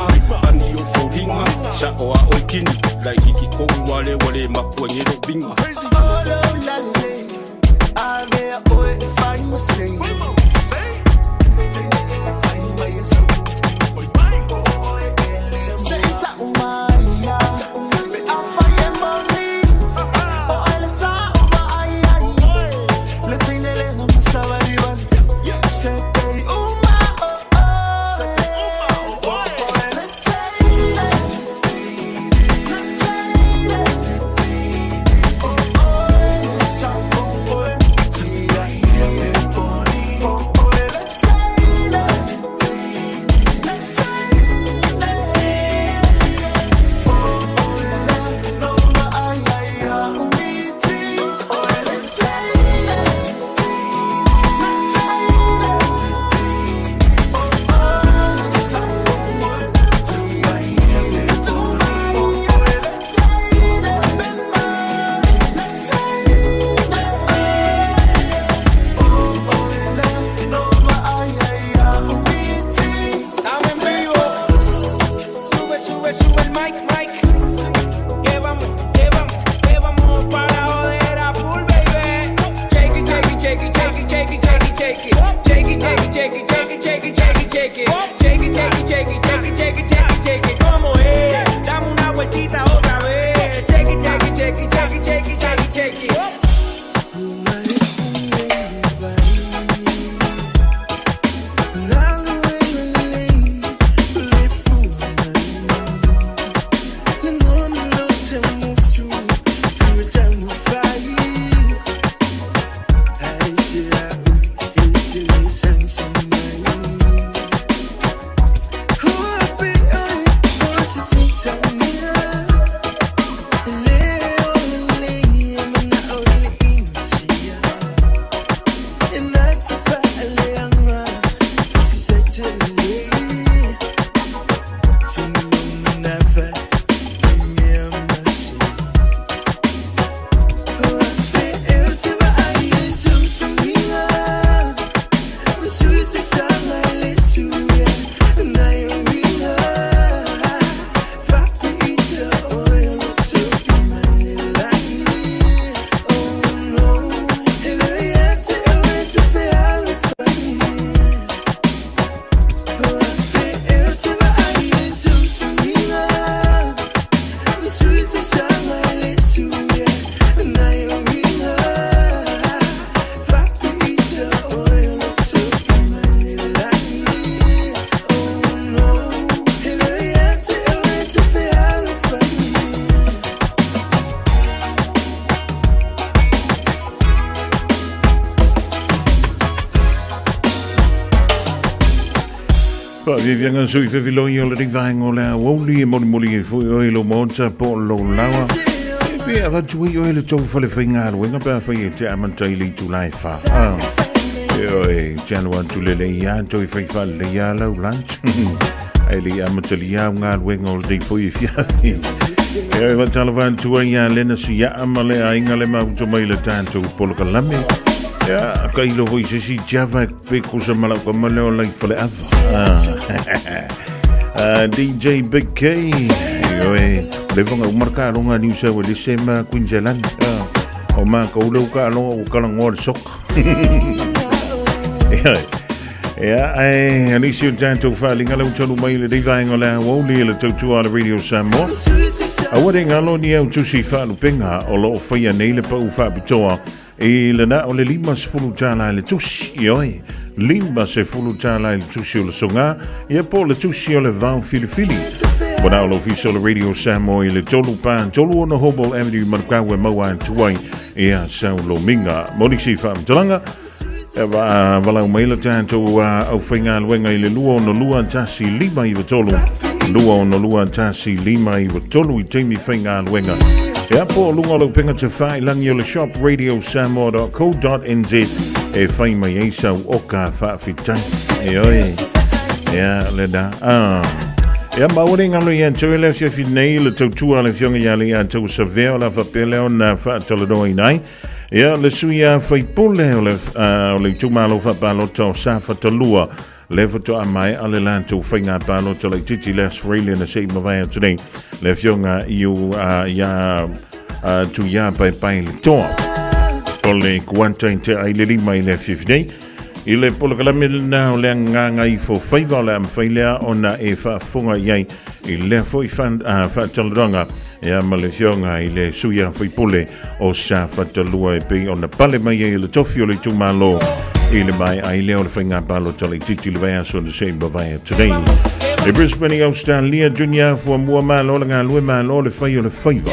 lima Ani o foliga Sa'o a oe kini Laitiiti ko'u a lea ua lē makua i nei lo'u viga.
Faaviaviaga sui fefiloi o lenei vaega o le aoauli e molimoli ai foi oe i lou maota po o lou laoa. E pe avatu ai oe le tou fale faigaluega pe afai e te amata i le itula e fa. Ah. E oe, te alu atu lelei a toe fai faalelei a lau lunch. Ae le i amatalia au galuega o lenei foi afiafi. E oe, faatalofa atu ai ia Lena Siaa ma le aiga le mafuta mai le tatou polokalame. Ia, kailo foi se isi Java pe kusa ma lau kama leo lai faleava. Ah. DJ Big K. Ioe, le vanga umar ka alonga New South Wales se ma Queensland. Ah. O ma ka ule ka alonga o kala ngoa le soka. Ioe. Ia, ai, anisi o tātou whalinga lau tolu mai le nei vaenga o le aoauli le tautua a le Radio Samoa. Aua ne ngalo ni au tusi whaalupenga o loo whaia nei le pau whaapitoa I le na o le 50 tālā i le tusi, ioe, 50 tālā i le tusi o le sogā, ia po o le tusi o le vao filifili. Ua na o le ofisa o le Radio Samoa i le 3 pa 36 Hobol Avenue, Manukau e maua atu ai ia sau lomiga. Mo nisi faamatalaga, e valau mai le tatou aufaigaluega i le 262 1 593, 262 1 593 i taimi faigaluega. Ia po o luga o le upega tafailagi o le shopradiosamoa.co.nz e fai mai ai sau oka faafetai. Ioe, ia lena. Ah. Ia maua le ngalo ia te oe le afiafi nei le tautua a le Afioga ia Leiataua Savea o le a faapea lea ona faatalanoaina ai. Ia, le sui usufono o le, o le itumalo faapalota o Safata 2, Lea faatoa maea le latou faiga palota laitiiti i le Australia na se i mavae atu nei le afioga i ia Tuia Paepaeletoa. O le kuata i te ai le 5 i le afiafi nei. I le polokalame lena o le Gagaifo Faiva o le a mafai lea ona e faafofoga i ai i lea foi faatalanoaga ia ma le afioga i le sui usufono o Safata 2 e pei ona pale mai ai le tofi o le itumalo i le maea ai lea o le faiga palota laitiiti i le vaiaso na se i mavae atu nei. I Brisbane i Australia, Junior Fuamua malo le galue malo le fai o le faiva.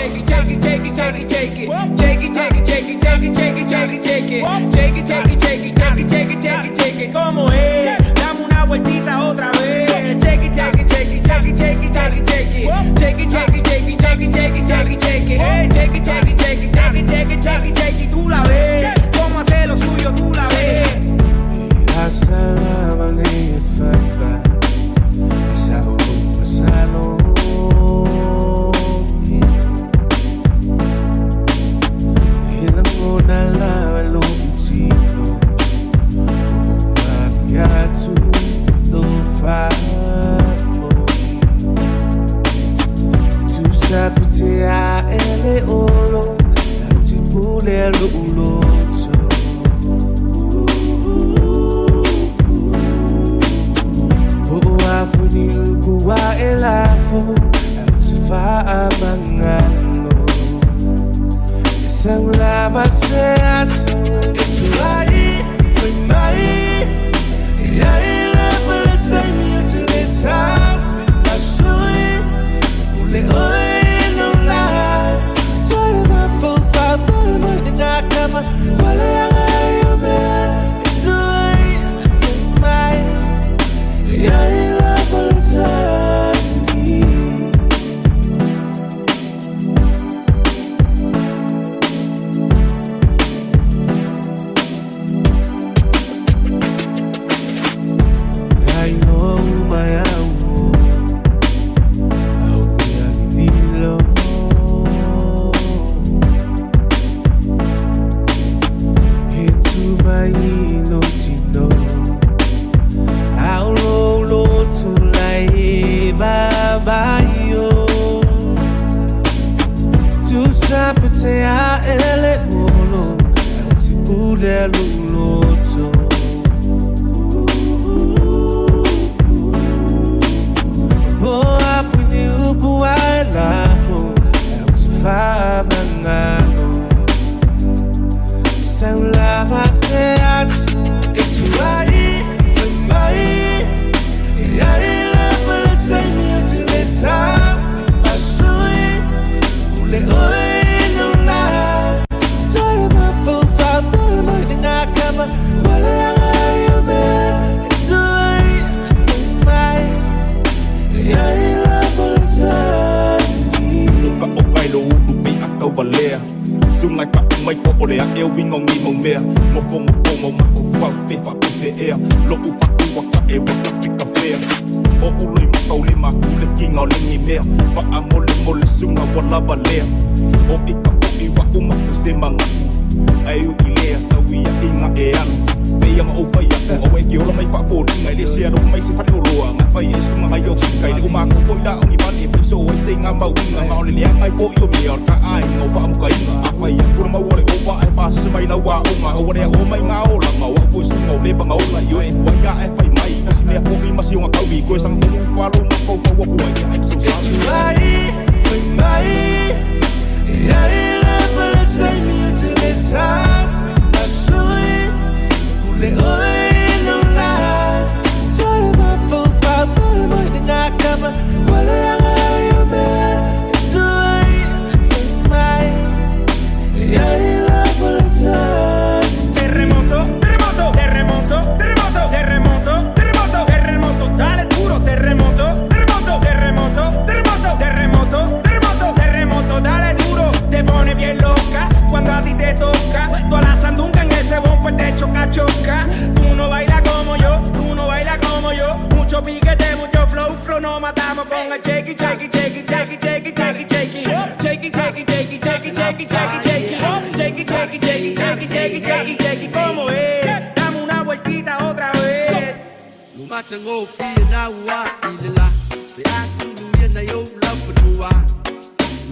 Matagofie na ua i le la Pe asulu ia na i ou laufanua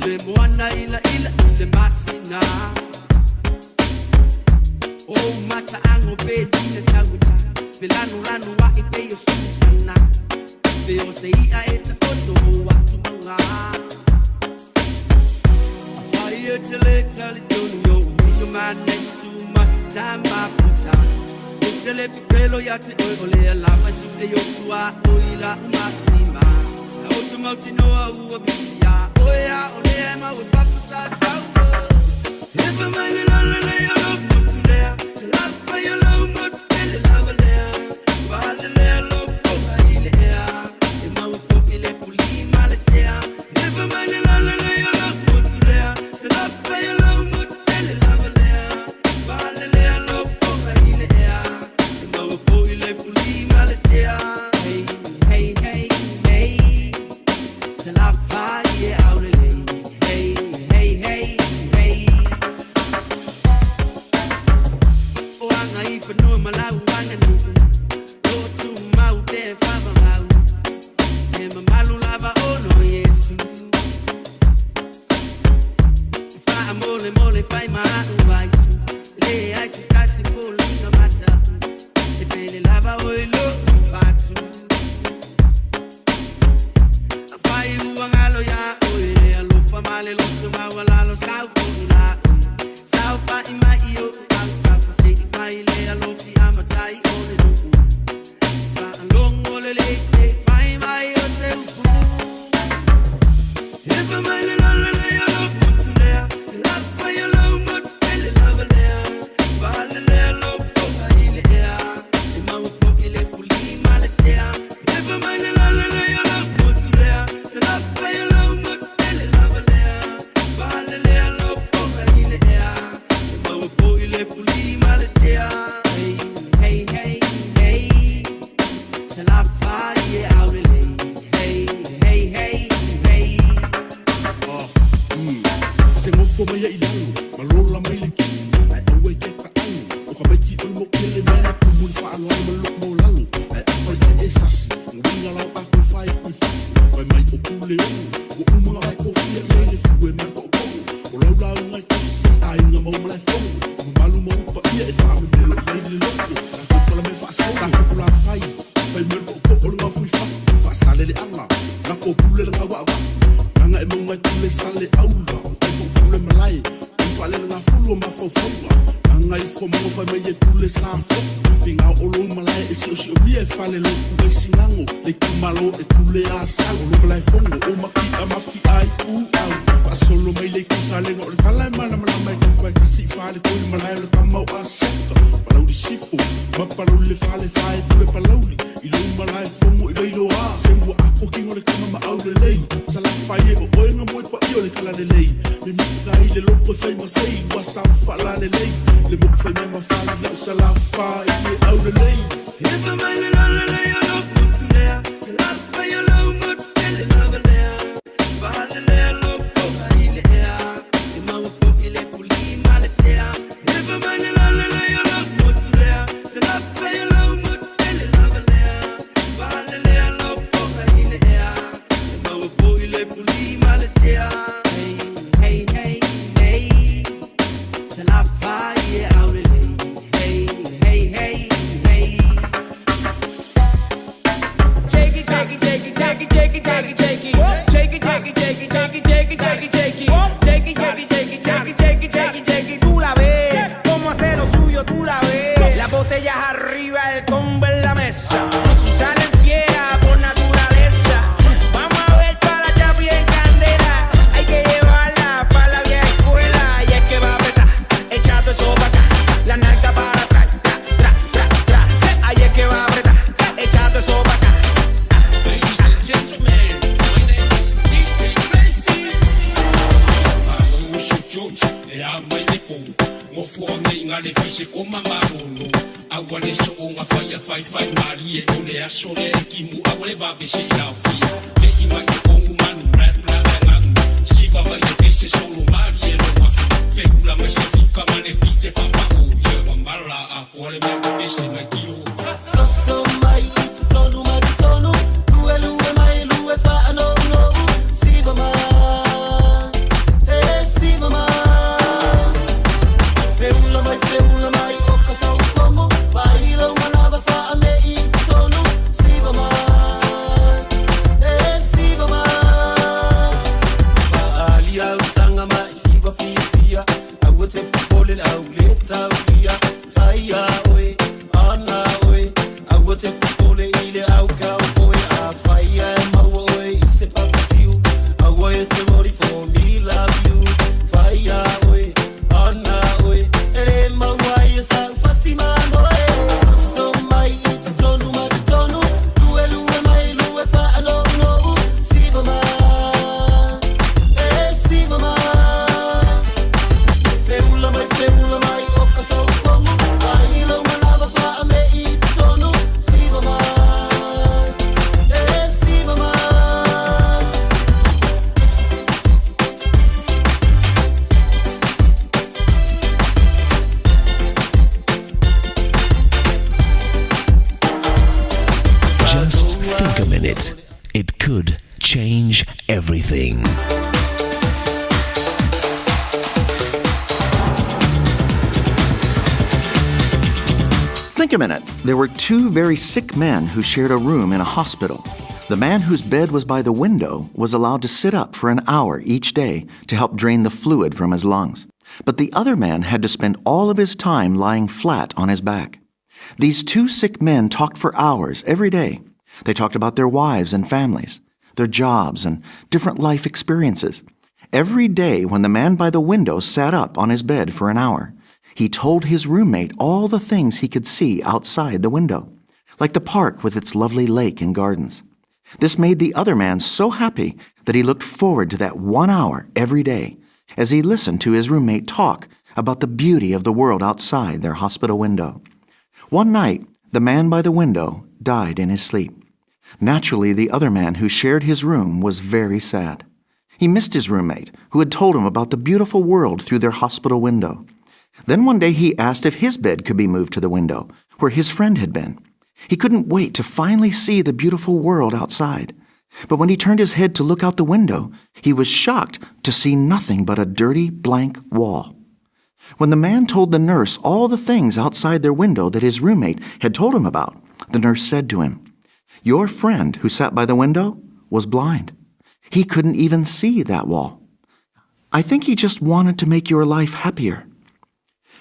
Le moana ila ila i le masina O mataago pe sina tauata Pe lanulanu a'i pei o susana Pe o se i'a e taoto o atumaga Afai e te le talitonu i o'u uiga manai suma tamaputa E te le pepelo ia te oe o lea lava e su'e i ou tuaʻo i la'u masima Na ou te mautinoa ua visia Oe a o lea e mau e papu sa tauo E fa mai le lalo lei o lou motu lea Se lafai o lou motu tele lava lea Ua lelea lou foga i le ea E maua fo'i le fulima le sea E fa mai le lalo lei o lou motu lea Se lafai o lou motu tele lava lea Ua lelea lou foga i le ea E maua fo'i le fulima le sea Hey, hey, hey, hey Se lafai e aulelei Hey, hey, hey, hey O aga i fanua ma lau aganuu O tumau pe faavavau E mamalu lava ona o Iesu Faamolemole fai ma a'u vaisu Leai se tasi foliga mata'u E pele lava oe lo'u fatu Afai ua galo iā oe le alofa ma le loto maualalo Sau fo'i la oe Saofa'i mai i o'u autafa Se'i fai le alofi amatai o le nu'u Faalogo lelei se'i fai mai o se upu E fai mai le lalo lelei o lou motu lea Se lafai o lou motu tele lava lea Ua lelea lou foga i le ea E maua fo'i le fulima le sea E fai mai le lalo lelei o lou motu lea Se lafai o lou motu tele lava lea Ua lelea lou foga i le ea E maua fo'i le fulima le sea Hey, hey, hey, hey Se lafai e aulelei Hey, hey, hey, hey
Se gofo mai ai lalo, ma lola mai le kini, ae aua e te taʻalo, o ka maiki o le mokele mea na tumu le faaaloalo ma le loko maulalo, ae afai ae e sasi, uiga la o tatou fai i fafo, fai mai o pule ono, ua uma ona vae kofia i ai le fue ma le toʻotoʻo, o lau lauga e tausi ai aiga ma ou malaefono, o mamalu ma ou paia e faamemelo i ai le loto, tatou palame faasolo, sa fupulafai, fai mai le toʻotoʻo o le gaofo i fafo, faasale le ala, lako pule le gauaavatu, gaga e mauga e pule sale aula, o tai pule malae, o faalele gafulu o mafaufauga, gaga ifo mago fai mai e pule sa fotu, figao o lou malae e siosiomia e fale lotu ai sigago, le itumalo e pule a sau, o lo malaefono o maki'a maki'a ai u au, faasolo mai le itu salega o le tala e malamalama e tufa e kasi i fale toi le malae o le tama o Asiata, Palauli Sifo, ma Palauli le fale fae pule Palauli, i lou malaefono i Vailoa, se ua apo kino le tama ma aulelei, salafai e o oe nga moe paia o le talalelei, mimita ai le loko e fai ma sei, ua sa faalalelei, le moku fai mea ma fai lau salafai e aulelei.
E fai mai le lalo lelei o lou motu lea Se lafai o lou motu tele lava lea Ua lelea lou foga i le ea E maua fo'i le fulima le sea E fai mai le lalo lelei o lou motu lea Se lafai o lou motu tele lava lea Ua lelea lou foga i le ea E maua fo'i le fulima le sea Hey, hey, hey, hey Se lafai e aulelei Hey, hey, hey, hey
Shake it, shake it, shake it, shake it, shake it, shake it, shake it. Shake it, shake it, shake it, shake it, shake it, shake it, shake it. Shake it, shake it, shake it, shake it, shake it, shake it, shake it. Tú la ves, cómo hace lo suyo, tú la ves. Las botellas arriba, el combo en la mesa. Y salen fiera por naturaleza. Vamos a ver toda la chapi en candela. Hay que llevarla pa' la vieja escuela. Y es que va a apretar, echa todo eso pa' acá. La nalga para atrás, tra, tra, tra, tra. Ahí es que va a apretar, echa todo eso pa' acá.
Ladies and gentlemen, my name is DJ Blessing. E a mai le pou, ngofo nei ngā le fise ko mamarolo. Aua le so o ngā whai a whai whai mari e o le aso le e kimu aua le wawe se i lau fia. Me i mai te kongu manu rap la e ngangu. Siva mai le pese solo mari e loa. Whekula mai se fika ma le pite whapao. Ia wa mala a koa le mea wa pese mai tio.
Soso mai i totonu
It could change everything.
Think a minute. There were two very sick men who shared a room in a hospital. The man whose bed was by the window was allowed to sit up for an hour each day to help drain the fluid from his lungs. But the other man had to spend all of his time lying flat on his back. These two sick men talked for hours every day. They talked about their wives and families, their jobs, and different life experiences. Every day, when the man by the window sat up on his bed for an hour, he told his roommate all the things he could see outside the window, like the park with its lovely lake and gardens. This made the other man so happy that he looked forward to that 1 hour every day as he listened to his roommate talk about the beauty of the world outside their hospital window. One night, the man by the window died in his sleep. Naturally, the other man who shared his room was very sad. He missed his roommate, who had told him about the beautiful world through their hospital window. Then one day he asked if his bed could be moved to the window, where his friend had been. He couldn't wait to finally see the beautiful world outside. But when he turned his head to look out the window, he was shocked to see nothing but a dirty, blank wall. When the man told the nurse all the things outside their window that his roommate had told him about, the nurse said to him, Your friend who sat by the window was blind. He couldn't even see that wall. I think he just wanted to make your life happier.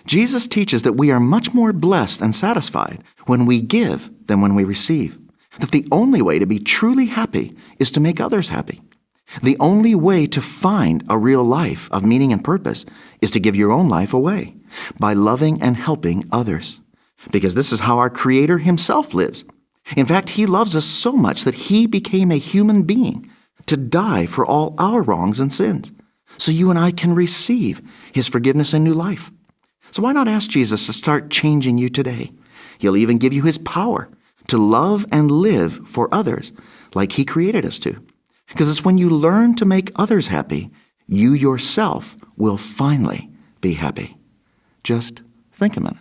Jesus teaches that we are much more blessed and satisfied when we give than when we receive. That the only way to be truly happy is to make others happy. The only way to find a real life of meaning and purpose is to give your own life away by loving and helping others. Because this is how our Creator Himself lives. In fact, He loves us so much that He became a human being to die for all our wrongs and sins, so you and I can receive His forgiveness and new life. So why not ask Jesus to start changing you today? He'll even give you His power to love and live for others like He created us to. Because it's when you learn to make others happy, you yourself will finally be happy. Just think a minute.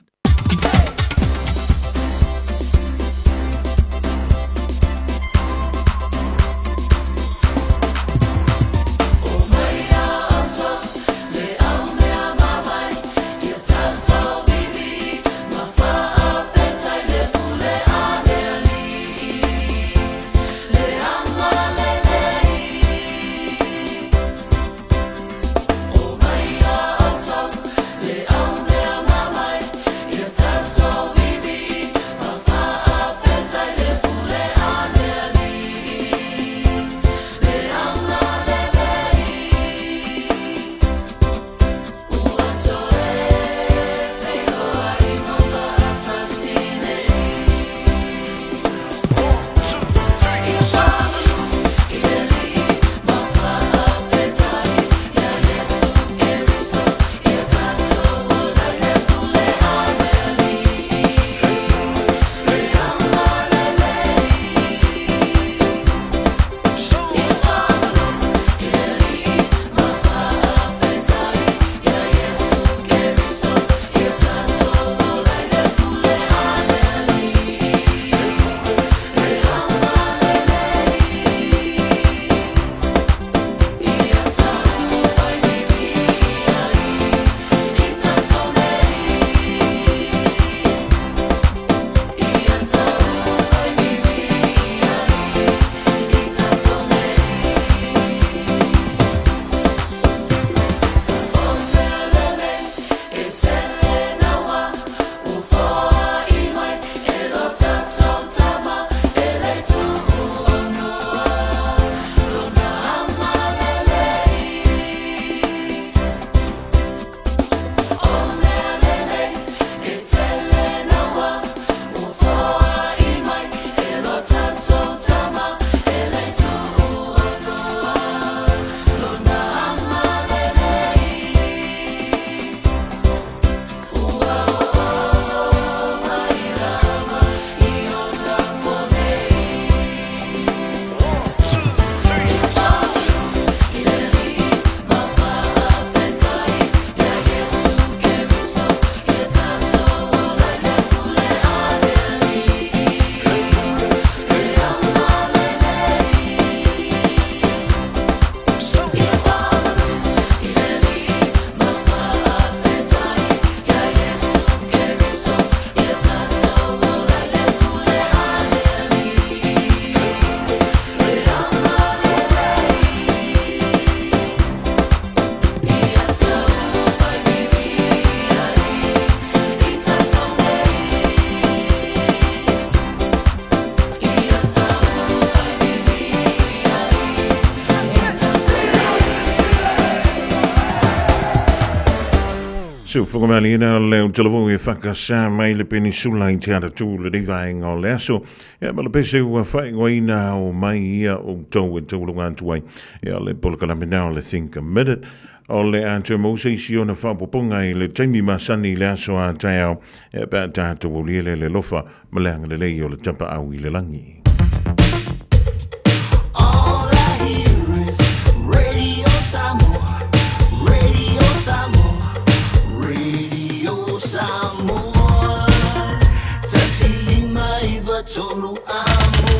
Sufogamaliina le utalavu e whakasā mai le penisula i te aratū le rivaenga o le aso. Ia ma le pese ua whaingoina o mai ia o tau e taulunga atu ai. Ia le polokalame nā o le Think a Minute. O le a toe mau se isi ona whapoponga i le taimi masani i le aso a taeao. Ia pe a tātou o liele le lofa ma le angalelei o le tapa au i le langi.
All I hear is Radio Samoa, Radio Samoa, Radio Samoa. 105 3 amo.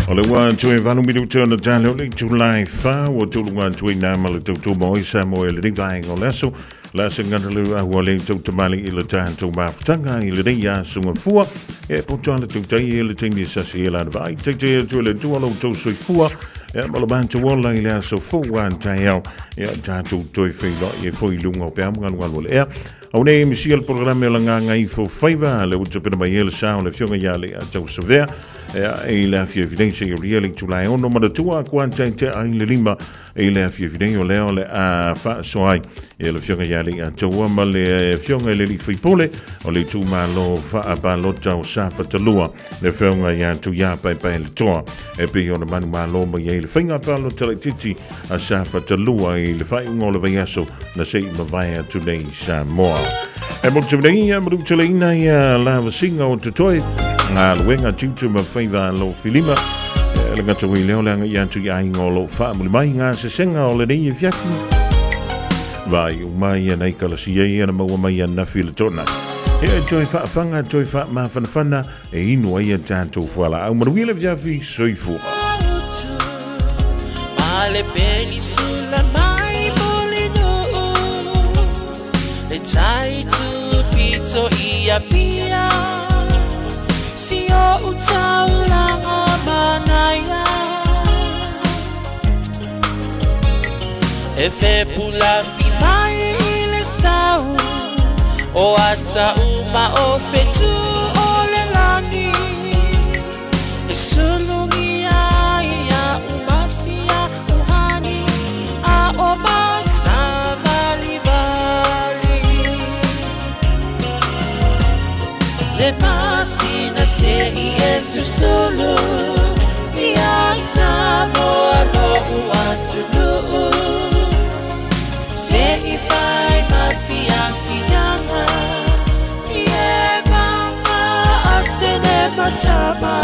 O le ua toe 8 minuta ona tale o le itulā 4 ua tuluga atu ai nā ma le tautoma oi sa mo e le vaenga o le aso. La se ngana le au le tautamali i le tātou mafutaga i lenei aso gafua. E poto ala tautai e le taimi e sasi e lana vaai. Teite atu e le Atua lo outou soifua. E ma lo matou ola i le aso fou a taeao. E tātou toe feiloai e foi i luga o peau galugalu o le ea. Au nei misia le polokalame o la Gagaifo Faiva, le uta pena mai e le sa o le fioga ia le a tau savea. E i le afiafi nei se i le itulā 6 manatua kua te te ai le 5 i le afiafi nei o lea o le a faasoa ai e le fioga ia le a taua ma le fioga i le lifaipole o le itumalo faapalota o Safatalua le fioga ia Tuiā Paepae le Toa e pei ona manumalo mai ai le faiga palota laitiiti a Safatalua i le faaiuga o le vaiaso na se i mavae atu nei Samoa. E mo te nei ia maru ia la vasinga o totoe ngā luenga tutu ma faiva lo filima e le ngata ui leo le anga i atu i ainga o lo whaamuli mai ngā sesenga o le nei e fiafi vai o mai ia nei kalasia ia na maua mai ia nafi le tona. E toi whaafanga, toi wha mawhanawhana e inu ai a tātou fuala. Au manuia le fiafi, soifua.
Ma le penisula mai mo le nuu le tai tu pito i Apia si o utaulanga manaia e fepulafi mai i le sau o ata uma o fetu o le lagi e sulugia ia umasia uhani a o masavalivali le pasina se i e susulu ia Samoa lo'u atunuu se i fai mafiafiaga i e mama atene matama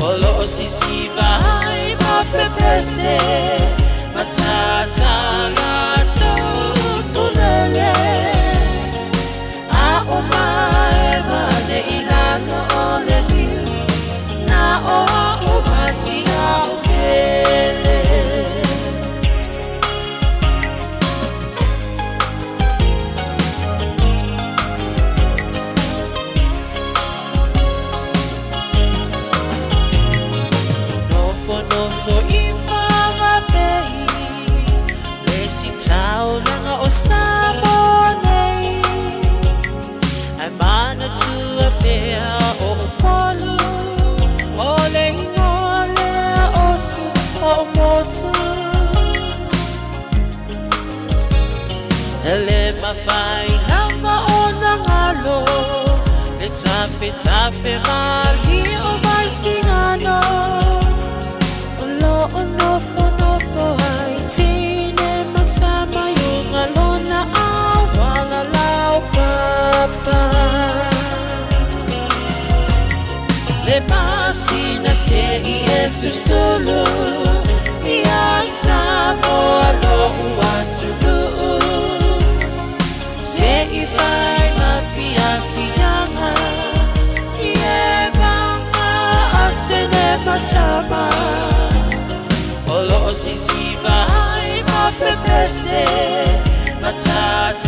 o loo sisiva ai mapepese matatala tulele a o mae mane i lalo o le liu na o a o masia o pele. Nofo nofo i whangapei Le si taulaga o Samoa nei Ai mana tua pea o Upolu O le ingoa lea o si o motu E le mawhai lava o nangalo Le tafe tafe mali o mai singano O lo o nofo nofo ai tine matama yunga lona awala lao papa Le pasina se i e susulu ia Samoa lo'u atunuu se i fai mafiafiaga i e mama atene matama o loo sisiva ai mapepese matatala.